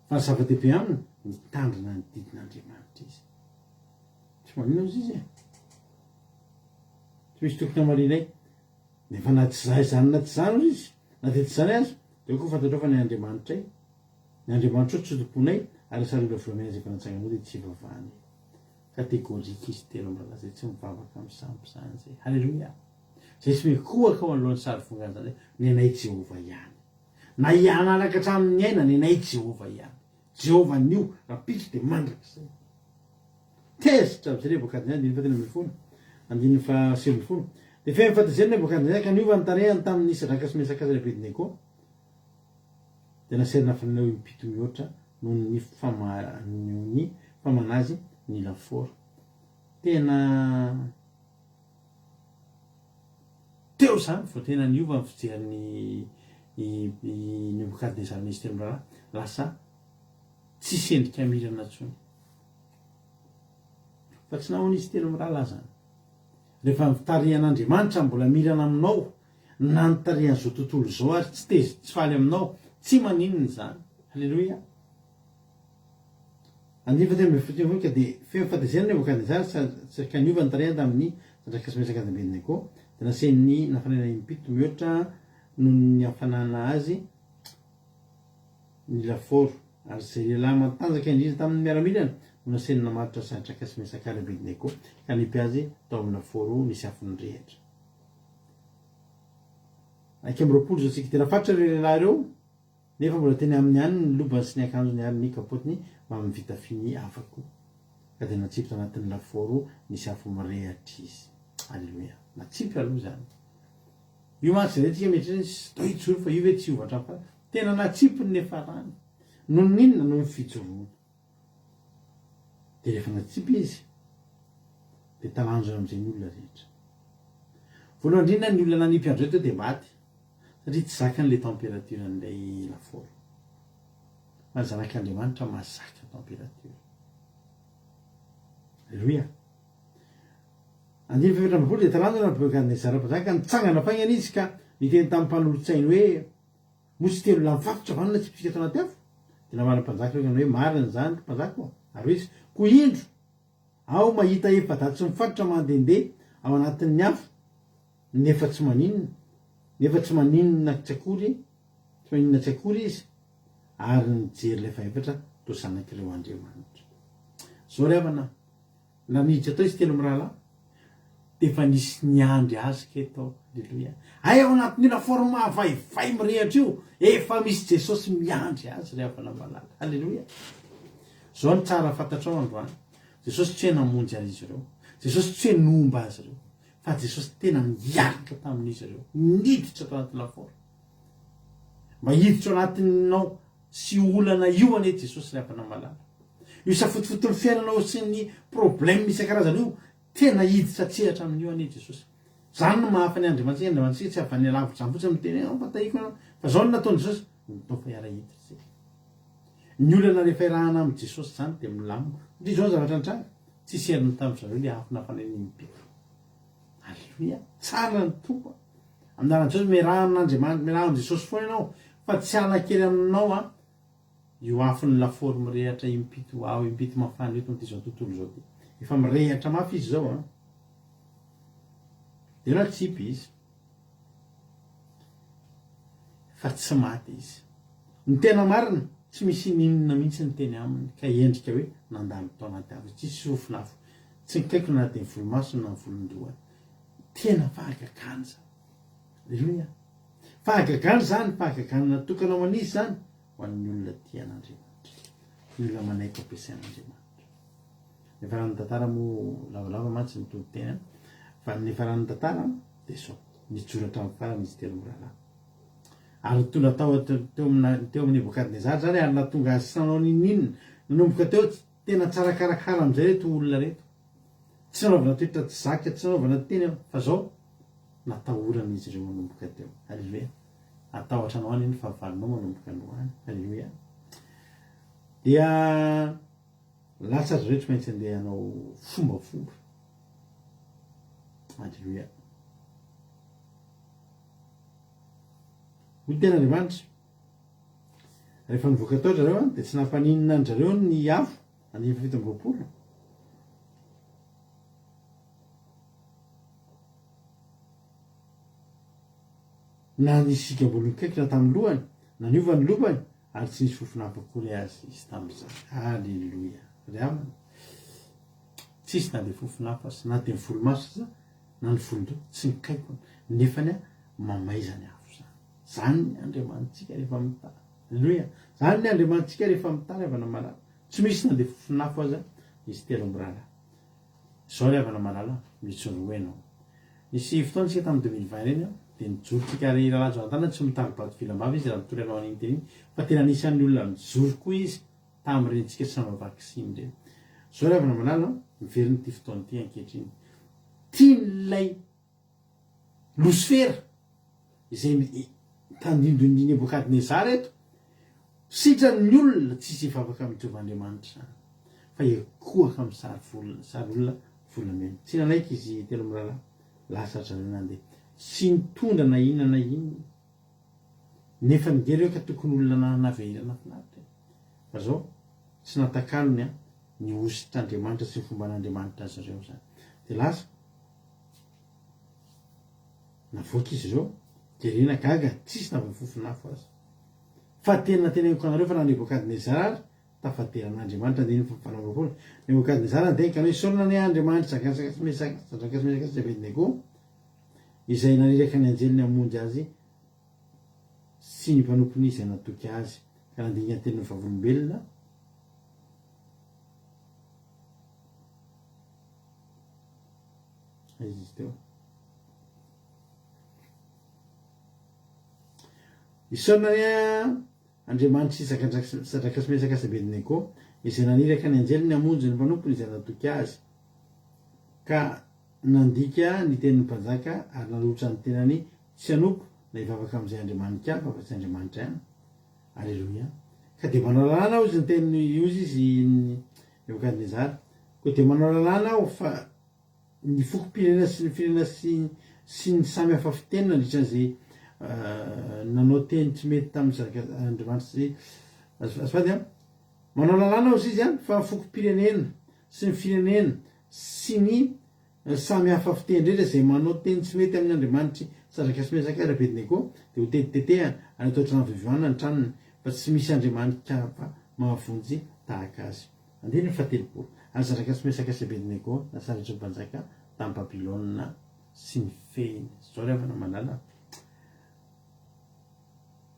Fa ny zava-dehibe aminy, nitandrina ny didin'Andriamanitra izy. Tsy maninona ozy izy e. Tsy misy tokony hamalianay. Nefa na tsy za izany na tsy izany ozy izy, na dia tsy izany aza, dia aoka ho fantatrao fa ny Andriamanitray, ny Andriamanitrao tsy tomponay, ary ny sary olona volamena izay efa natsanganao dia tsy ivavahanay. Catégorique izy telomirahalahy izay tsy mivavaka amin'ny sampy izany izay. Haleloia! Izay tsy mikohaka ao anoloan'ny sary vongana izany, ny anay Jehovah ihany. Na hianaraka hatramin'ny aina, ny anay Jehovah ihany. Jehovah anio, rahampitso dia mandrakizay. Tezitra amin'izay Nebokadnezara, andininy fahatelo ambin'ny folo, andininy fahasivy ambin'ny folo. Dia feno fahatezerana Nebokadnezara ka niova ny tarehiny tamin'ny Sadraka sy Mesaka ary Abednego, dia nasaina nafanina ho impito mihoatra noho ny fama, noho ny famana azy ny lafaoro. Tena teo izany vao tena niova ny fijerin'i i, i Nebokadnezara nisy telo mirahalahy, lasa tsisy endrika mirana intsony. Fa tsy nahoana izy telomirahalahy zany. Rehefa ny fitarihan'Andriamanitra mbola mirana aminao, na ny tarihan'izao tontolo izao ary tsy tezitra tsy faly aminao, tsy maninona izany. Haleloia. Andininy fahatelo ambin'ny folo ka dia feno fahatezerana Nebokadnezara ka niova ny tarehiny tamin'ny Sadraka sy Mesaka ary Abednego, dia nasain'ny nafanaina impito mihoatra noho ny hafanana azy ny lafaoro, ary izay lehilahy matanjaka indrindra tamin' ny miaramilany no nasainy namatotra Sadraka sy Mesaka ary Abednego ka hanipy azy tao amin' ny lafaoro nisy afo nirehitra. 21 izao tsika tena fatra ireo lehilahy ireo, nefa mbola teny aminy ihany ny lobany sy ny akanjony ary ny kapotiny mbamin'ny fitafiany hafa koa. Ka dia natsipy tanatin' ny lafaoro nisy afo mirehitra izy. Aleloia! Natsipy aloha izany. Io mantsy izay tsika mieritreritra hoe ndao hijoro fa io ve tsy hiova hatramin'ny farany. Tena natsipiny ny farany. Noho ny inona? Noho ny fijoroana. Dia rehefa natsipy izy, dia talanjona amin'izay ny olona rehetra. Voalohany indrindra ny olona nanipy an-dry teo dia maty, satria tsy zakany ilay température an'ilay lafaoro. Fa ny zanak'Andriamanitra mahazaka température. Alléluia. Andininy fahefatra ambin'ny folo dia talanjona Nebokadnezara mpanjaka, nitsangana faingana izy ka niteny tamin'ny mpanolotsainy hoe, Moa tsy telo lahy mifatotra va no natsipitsika tao anaty afo? Dia namaly ny mpanjaka ireo hoe, Marina izany, ry mpanjaka ô! Ary hoy izy, Koa indro, aho mahita efa-dahy tsy mifatotra mandehandeha ao anatin'ny afo, nefa tsy maninona, nefa tsy maninona tsy akory, tsy maninona tsy akory izy, ary nijery ilay fahefatra toa zanak'ireo andriamanitra. Izao ry havana, Na niditra tao izy telo mirahalahy dia efa nisy niandry azy kay tao. Aleloia. Hay ao anatin'io lafaoro mavaivay mirehatra io, efa misy Jesosy miandry azy ry havana malala. Aleloia. Zao no tsara fantatrao androany. Jesosy tsy hoe namonjy an'izy ireo. Jesosy tsy hoe nomba azy ireo. Fa Jesosy tena niaraka tamin'izy ireo. Niditra tao anaty lafaoro. Mba hiditra ao anatinao sy io olana io anie Jesosy ry havana malala. Io safotofoton'ny fiainanao sy ny problème isan-karazany io, tena hiditra an-tsehatra amin'io anie Jesosy. Zany no mahafa ny Andriamanitsika, Andriamanitsika tsy avy any alavitra zany fotsiny miteny hoe mba tahiko ianao. Fa zao no nataon'i Jesosy, natao fa hiara-hiditra isika. Ny olana rehefa iarahana amin'i Jesosy zany dia milamina. Satria zao ny zavatra nitranga, tsisy heriny tamin-dry zareo ilay afo nafanain'ny impito. Aleloia, tsara ny Tompo a. Amin'ny anaran'i Jesosy, miaraha amin'Andriamanitra, miaraha amin'i Jesosy foana ianao, fa tsy hanan-kery aminao an, io afon'ny lafaoro mirehatra impito aho impito mafana eto amin'ity izao tontolo izao ity. Efa mirehatra mafy izy izao an. Dia natsipy izy. Fa tsy maty izy. Ny tena marina, tsy misy ininona mihitsy ny teny aminy ka endrika hoe nandalo tao anaty afo izy. Tsisy sofin'afo. Tsy nikaikona na dia ny volomasony na ny volon-dohany. Tena fahagagana izany. Aleloia. Fahagagana izany, fahagagana natokana ho an'iza izany? Ho an'ny olona tia an'Andriamanitra. Ny olona manaiky ampiasain'Andriamanitra. Ny faran'ny tantara moa lavalava mantsy ny toriteny an. Fa ny faran'ny tantara dia izao, nijoro hatramin'ny farany izy telo mirahalahy. Ary nitondra tao teo amina teo amin'i Nebokadnezara izany ary nahatonga azy tsy nanao n'inon'inona. Nanomboka teo tena tsara karakara amin'izay ireto olona ireto. Tsy nanaovana toetra tsy zaka, tsy nanaovana teny aho, fa zao, natahorana izy ireo manomboka teo. Aleloia. Hatahotra anao anie ny fahavalonao manomboka androany. Aleloia. Dia. Lasa ry zareo tsy maintsy andeha hanao fombafomba. Aleloia. Hoy ny tenin'Andriamanitra, Rehefa nivoaka tao ry zareo dia tsy nampaninona an-dry zareo ny afo, andininy faha 27. Na nisy sigam-bolo nikaikitra tamin'ny lohany, na niova ny lobany, ary tsy nisy fofona hafa akory azy izy tamin'izany. Aleloia! Ry havana, tsisy na dia fofona hafa aza, na dia ny volomaso aza, na ny volon-doha, tsy nikaikona. Nefany mamay izany afo izany. Izany ny Andriamanitsika rehefa mitahy. Aleloia! Izany ny Andriamanitsika rehefa mitahy, ry havana malala. Tsy misy na dia fofon'afo aza izy 3 mirahalahy. Izao ry havana malala, mijoroa ianao. Nisy fotoana isika tamin'ny 2020 ireny an, dia nijoro tsika ary Rahalahy Jonathan tsy mitari-bato vilam-bava izy raha mitory anao an'iny teny iny, fa tena anisan'ny olona nijoro koa izy tamin'ireny tsika tsy nanao vaksiny ireny. Izao ry havana malala an, miverina ity fotoana ity ankehitriny. Tian'ilay Losifera, izay tandindon'i Nebokadnezara eto, sitrany ny olona tsisy hivavaka amin'i Jehovah Andriamanitra izany, fa hikohaka amin'ny sary volona, sary olona volamena. Tsy nanaiky izy telo mirahalahy, lasa ry zareo nandeha. Tsy nitondra na inona na inona. Nefa ny ireo ka tokony olona nanana haverenana finaritra e. Fa zao, tsy natakalony an, ny hositr'Andriamanitra sy ny fomban'Andriamanitra azy ireo izany. Dia lasa. Navoaka izy ireo, jerena gaga, tsisy na voafofon'afo aza. Fa tena teneniko anareo fa na Nebokadnezara ary tafadera an'Andriamanitra andininy faha 28. Nebokadnezara niteny ka hoe isaorana anie Andriamanitra Sadraka sy Mesaka, Sadraka sy Mesaka sy Abednego, izay naniraka ny anjeliny hamonjy azy sy ny mpanompony izay natoky azy, ka nandinga ny tenin'ny vavolombelona. Aiza izy teo? Isaorana anie Andriamanitr'i Sadraka sy Mesaka sy Abednego, izay naniraka ny anjeliny hamonjy ny mpanompony izay natoky azy, ka nandika ny tenin'ny mpanjaka ary nanolotra ny tenany tsy hanompo na hivavaka amin'izay andriamani-kafa afa-tsy Andriamanitra ihany. Aleloia. Ka dia manao lalàna aho, hozy ny teniny, hozy izy Nebokadnezara. Koa dia manao lalàna aho fa ny fokom-pirenena sy ny firenena sy sy ny samy hafa fiteny nandritra izay nanao teny tsy mety tamin'ny zanak'Andriamanitra sy azafady an, manao lalàna hozy izy an fa ny fokom-pirenena sy ny firenena sy ny samy hafa fiteny rehetra izay manao teny tsy mety amin'ny Andriamanitr'i Sadraka sy Mesaka ary Abednego dia ho tetitetehana ary atao trano fivoahana ny tranony fa tsy misy Andriamani-kafa mahavonjy tahaka azy. Andininy fahatelopolo. Ary Sadraka sy Mesaka sy Abednego nasandratra ho mpanjaka tany Babylona sy ny fehiny. Izao ry havana malala,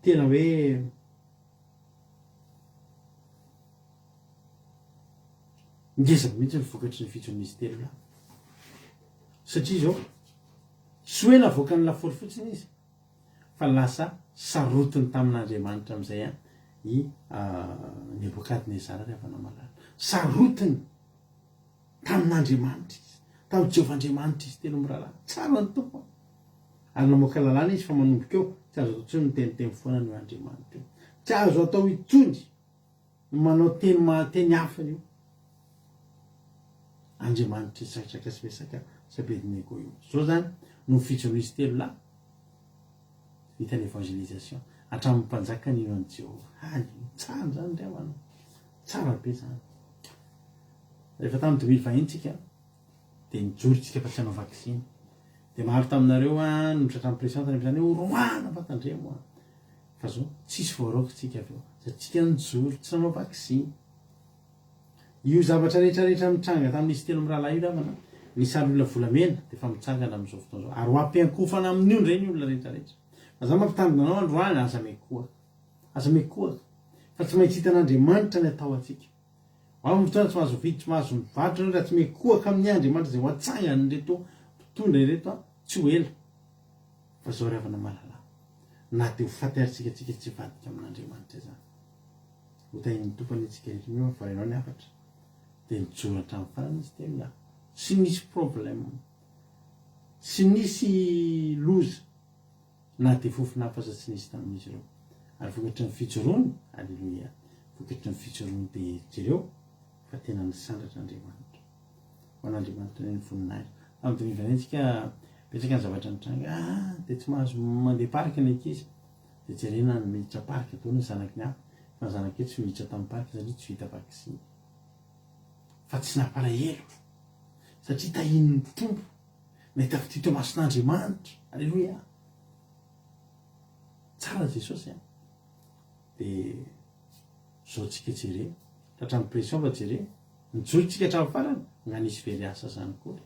tena hoe ngeza be mihitsy ny vokatry ny fijoroan'izy telo lahy. Satria izao, tsy hoe navoakan'ny lafaoro fotsiny izy, fa lasa sarotiny tamin'Andriamanitra amin'izay an i Nebokadnezara ry havana malala. Sarotiny tamin'Andriamanitra izy, tamin'i Jehovah Andriamanitra izy telo mirahalahy. Tsara ny Tompo. Ary namoaka lalàna izy fa manomboka eo, tsy azo atao intsony miteniteny foana ny hoe Andriamanitra io. Tsy azo atao intsony ny manao teny mahateny hafa io. Andriamanitr'i Sadraka sy Mesaka sy Abednego io. Zao zany no fijoroan'izy telo lahy. Vita ny évangélisation. Hatramin'ny mpanjaka nino an'i Jehovah. Haleloia. Tsara zany ry havana. Tsara be zany. Rehefa tamin'ny 2020 tsika dia nijoro tsika fa tsy hanao vaksiny. Dia maro taminareo an no tratran'ny pression tany amin'izany hoe horoahana fa tandremo an. Fa zao tsisy voaroaka tsika avy eo. Satria tsika nijoro tsy nanao vaksiny. Io zavatra rehetra rehetra nitranga tamin'izy telo mirahalahy io ry havana, ny sary olona volamena dia efa mitsangana amin'izao fotoana izao ary ho ampiankofana amin'io indray ny olona rehetra rehetra. Fa za mampitandrina anao androany, aza mikohaka. Aza mikohaka. Fa tsy maintsy hitan'Andriamanitra ny atao antsika. Ho avy ny fotoana tsy mahazo mividy, tsy mahazo mivarotra ianao raha tsy mikohaka amin'ny Andriamanitra izay ho atsangan'ireto mpitondra ireto an, tsy ho ela. Fa zao ry havana malala, na dia ho faty ary tsika tsika tsy hivadika amin'Andriamanitra izany. Ho tahin'ny Tompo anie tsika rehetra mino fa renao ny hafatra dia nijoro hatramin'ny farany izy telo lahy tsy nisy problème tsy nisy loza na dia fofona hafa aza tsy nisy tamin'izy ireo ary vokatry ny fijoroany aleloia vokatry ny fijoroany dia jereo. Fa tena nisandratra Andriamanitra. Ho an'Andriamanitra anie ny voninahitra. Tamin'ny dimy ambin'ny tsika betsaka ny zavatra nitranga. Ah, dia tsy mahazo mandeha parc ny ankizy. Dia jerena ny miditra parc daholo ny zanaky ny hafa. Fa ny zanakay tsy miditra tamin'ny parc satria tsy vita vaksiny. Fa tsy nampalahelo. Satria tahian'ny Tompo. Nahita fitia teo mason'Andriamanitra. Aleloia. Tsara Jesosy an. Dia zao tsika jere. Tratran'ny pression fa jere. Nijoro tsika hatramin'ny farany. Nga nisy very asa zany kory.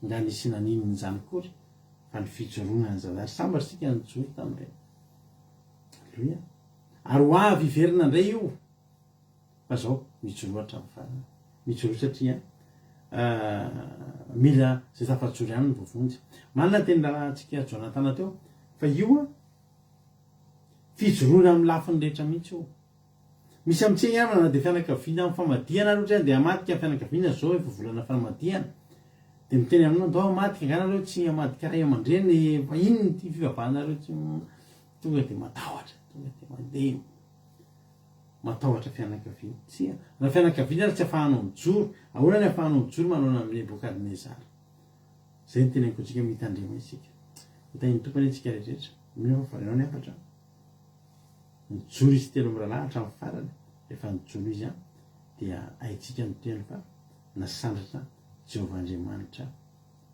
Nga nisy naninona zany kory. Fa ny fijoroana ny zandary. Sambatra tsika nijoro tamin'ireny. Aleloia. Ary ho avy hiverina indray io. Fa zao, mijoroa hatramin'ny farany. Mijoroa satria mila zay tafajoro ihany no voavonjy. Marina ny tenin'ny rahalahintsika Jonathan teo fa io an, fijoroana amin'ny lafiny rehetra mihitsy io. Misy amintsika angamba na dia fianakaviana amin'ny famadihana ary ohatra hoe andeha hamadika ny fianakaviana zao efa volana famadihana dia miteny aminao ndao hamadika angaha nareo tsy hamadika ray aman-dreny fa inona ity fivavahanareo tsy tonga dia matahotra tonga dia mandeha Matahotra fianakaviana. Tsia. Raha fianakaviana ary tsy afahanao mijoro, ahoana ny afahanao mijoro manoloana amin'i Nebokadnezara? Izay no teneniko antsika, mitandrema isika. Ho tahin'ny Tompo anie isika rehetra. Mino aho fa voarainao ny hafatra. Nijoro izy telo mirahalahy hatramin'ny farany. Rehefa nijoro izy an, dia haintsika ny teny fa nasandratra Jehovah Andriamanitra,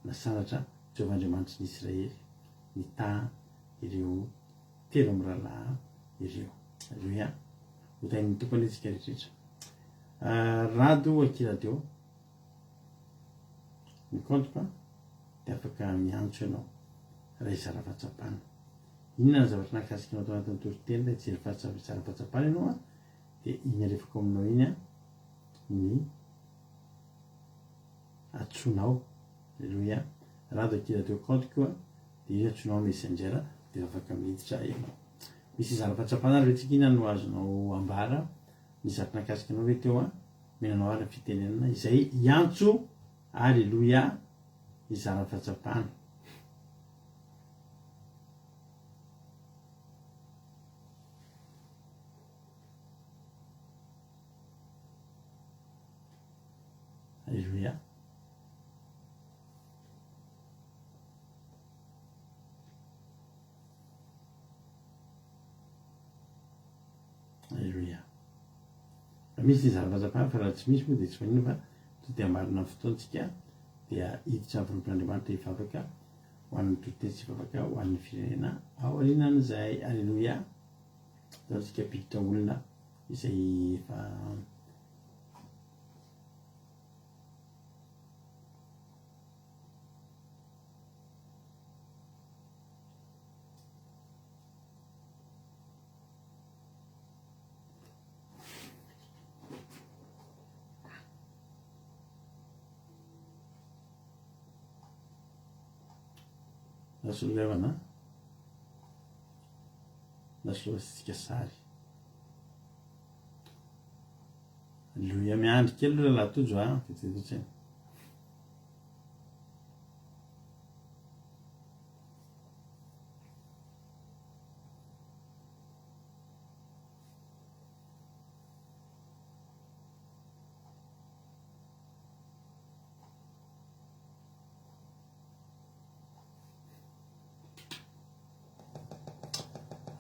nasandratra Jehovah Andriamanitry ny Israely nitaha ireo telo mirahalahy ireo. Aleloia. Ho tahin'ny Tompo anie isika rehetra. Rado akia radio. Ny compte dia afaka miantso ianao raha hizara fahatsapana. Inona ny zavatra nahakasika anao tao anatin'ny toriteny raha hijery hizara fahatsapana ianao an, dia iny alefako aminao iny an ny antsoinao. Aleloia. Rado akia radio compte koa dia iny antsoinao messenger dia afaka miditra ianao. Misy hizara fahatsapana ary ve tsika inona no azonao ambara ny zavatra nahakasika anao ve teo an? Mino anao ary ny fitenenana izay hiantso Aleloia hizara fahatsapana. Aleloia. Aleloia. Raha misy ny zava-bazapana fa raha tsy misy moa dia tsy maninona fa to dia marina ny fotoantsika dia hiditra amin'ny fanompoan'Andriamanitra hivavaka ho an'ny toriteny sy hivavaka ho an'ny firenena aorianan'izay. Aleloia. Ataontsika mpiditra olona izay efa Nasoloevana nasoloantsika sary. Aleloia miandry kely aloha rahalahy Tojo a, vetivety fotsiny.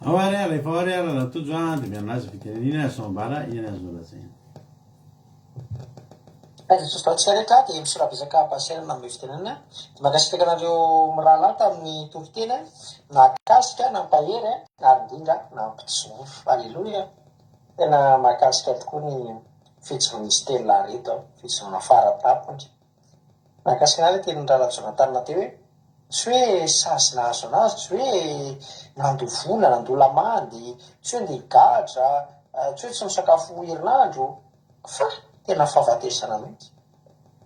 Ao ary a, rehefa ao ary a, rahalahy Tojo a, dia mianazy fitenenana, inona azonao ambara, inona azonao lazaina. Aiza Jesosy antsika rehetra dia misaotra betsaka Pasteur nanome fitenenana dia mankasitraka anareo mirahalahy tamin'ny toriteny nahakasika nampahery ary indrindra nampijoro Aleloia tena mahakasika tokoa ny fijoroan'izy telo lahy ireto fijoroana faratapony Nahakasika anah ilay tenin'i Rahalahy Jonathan teo hoe, tsy hoe sazy nahazo anazy, tsy hoe nandoa vola, nandoa lamandy, tsy hoe ndeha higadra, tsy hoe tsy nisakafo herinandro, fa tena fahafatesana mihitsy.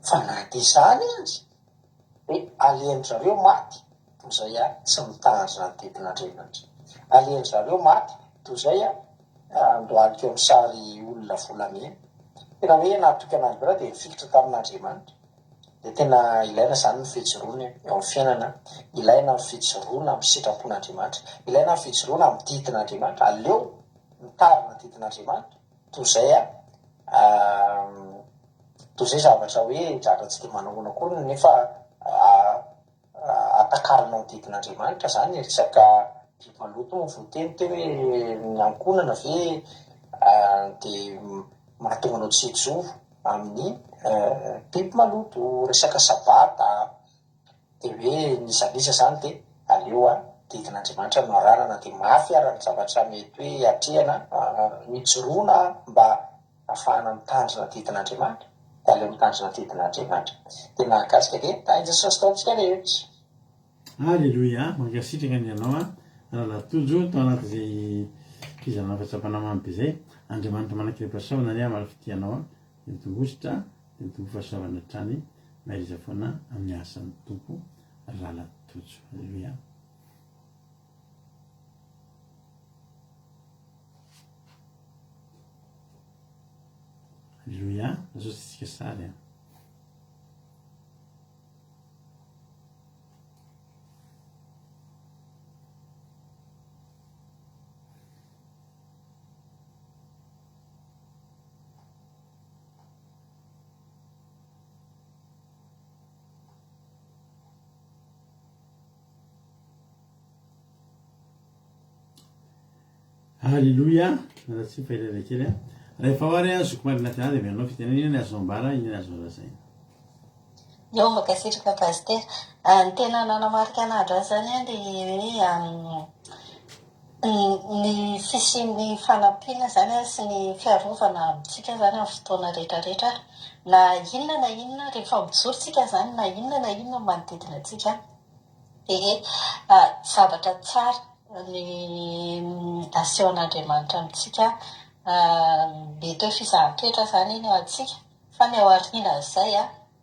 Fa na dia izany aza, dia alehan-dry zareo maty, toy izay aho tsy mitandrina ny didin'Andriamanitra. Alehan-dry zareo maty, toy izay aho andohalika eo amin'ny sary olona volamena. Tena hoe nahatoky an'Andriamanitra dia nifikitra tamin'Andriamanitra. Dia tena ilaina izany ny fijoroana eo amin'ny fiainana, ilaina ny fijoroana amin'ny sitrapon'Andriamanitra, ilaina ny fijoroana amin'ny didin'Andriamanitra. Aleo mitarina ny didin'Andriamanitra toy izay. Toy izay zavatra hoe zavatra tsy dia manahoana akory nefa atakarina ao didin'Andriamanitra izany resaka biby maloto moa voateny teo hoe ny ankohonana ve dia mahatonga anao tsy hijoro amin'ny biby maloto, resaka sabata. Dia hoe n'iza n'iza izany dia aleo didin'Andriamanitra no arahana na dia mafy ara ny zavatra mety hoe atrehana, mijoroana mba ahafahana mitandrina didin'Andriamanitra dia aleo mitandrina didin'Andriamanitra. Dia mahakasika dia tahin'i Jesosy tao amintsika rehetra. Aleloia, mankasitraka ny anao an, Rahalahy Tojo, tao anatin'izay fizarana fahatsapana mamy be izay. Andriamanitra manan-kerim-pahasoavana anie hamaly fitia anao an, dia mitongosotra, dia mitombo fahasoavana hatrany. Maheriza foana amin'ny asan'ny Tompo Rahalahy Tojo. Aleloia. Aleloia. Azotsika sary an. Alléluia. Miala tsiny fa elaela kely a. Rehefa ao ary a, zoky marina ty dia amelanao fitenenana, inona ny azonao ambara, inona ny azonao lazaina. Eo mankasitraka Pasitera. Ny tena nanamarika anah androany izany an dia hoe Ny fisian'ny fanampiana izany sy ny fiarovana amintsika izany amin'ny fotoana rehetra rehetra, na inona na inona, rehefa mijoro isika izany na inona na inona manodidina antsika dia zavatra tsara ny asehon'Andriamanitra amintsika, mety hoe fizahan-toetra izany iny ho antsika fa ny ao aorianan'izay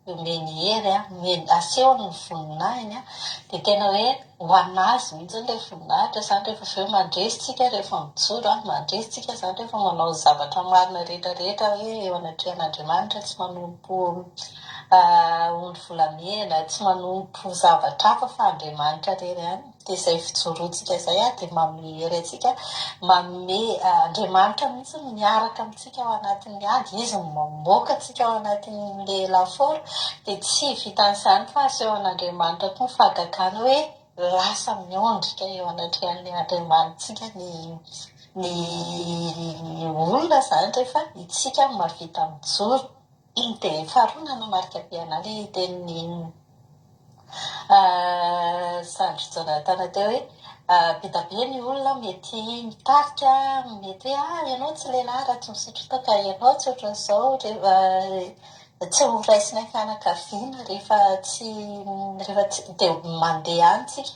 Omeny hery, omeny, asehony ny voninahiny, dia tena hoe ho an'azy mihitsy ilay voninahitra izany rehefa avy eo mandresy tsika rehefa mijoro, mandresy tsika izany rehefa manao ny zavatra marina rehetra rehetra hoe eo anatrehan'Andriamanitra, tsy manompo ondry volamena, tsy manompo zavatra hafa fa Andriamanitra irery ihany. Dia izay fijoroantsika izay dia manome hery antsika, manome, Andriamanitra mihitsy no miaraka amintsika ao anatin'ny ady, Izy no mamoaka antsika ao anatin'ilay lafaoro, dia tsy vitan'izany fa asehon'Andriamanitra koa ny fahagagana hoe lasa miondrika eo anatrehan'ilay Andriamanitsika ny ny olona izany rehefa isika no mahavita mijoro. Dia faharoa nanamarika be anà ilay tenin'i Sandry Jonathan teo hoe be dia be ny olona mety mitarika, mety hoe ah ianao tsy lehilahy raha tsy misotro toaka, ianao tsy ohatran'izao rehefa tsy ho raisinay fianakaviana rehefa tsy rehefa tsy dia mandeha any tsika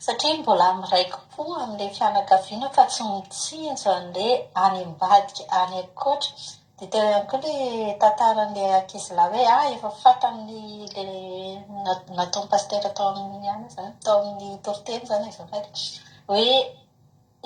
satria mbola miraiki-po amin'ilay fianakaviana fa tsy mitsinjo an'ilay any ambadika any ankoatra. Dia teo ihany koa ilay tantaran'ilay ankizilahy hoe ah efa fantany ilay nataon'ny pasitera tao amin'ny anona izany, tao amin'ny toriteny izany azafady, hoe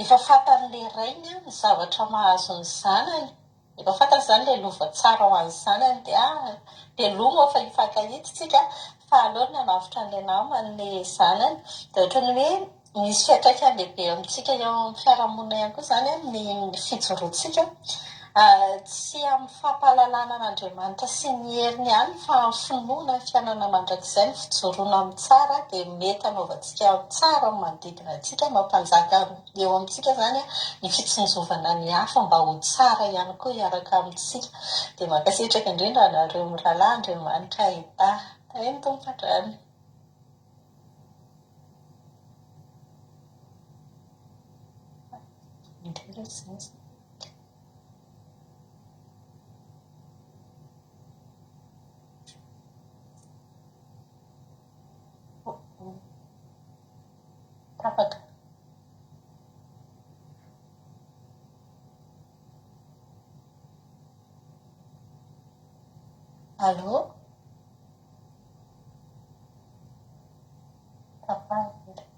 efa fantan'ilay rainy ny zavatra mahazo ny zanany, efa fantany izany ilay lova tsara ho an'ny zanany dia ah veloma fa hifankahita isika fa aleony nanavotra an'ilay namany ilay zanany. Dia ohatran'ny hoe Misy fiantraikany lehibe amintsika eo amin'ny fiarahamonina ihany koa izany ny fijoroantsika, tsy amin'ny fampahalalana an'Andriamanitra sy ny heriny ihany fa amin'ny finoana ny fiainana mandrakizay, ny fijoroana amin'ny tsara dia mety hanaovantsika tsara amin'ny manodidina antsika, mampanjaka eo amintsika izany ny fitsinjovana ny hafa mba ho tsara ihany koa hiaraka amintsika. Dia mankasitraka indrindra anareo mirahalahy, Andriamanitra hitahy. Tahin'ny Tompo hatrany. Tapaka. Allô? Tapahina.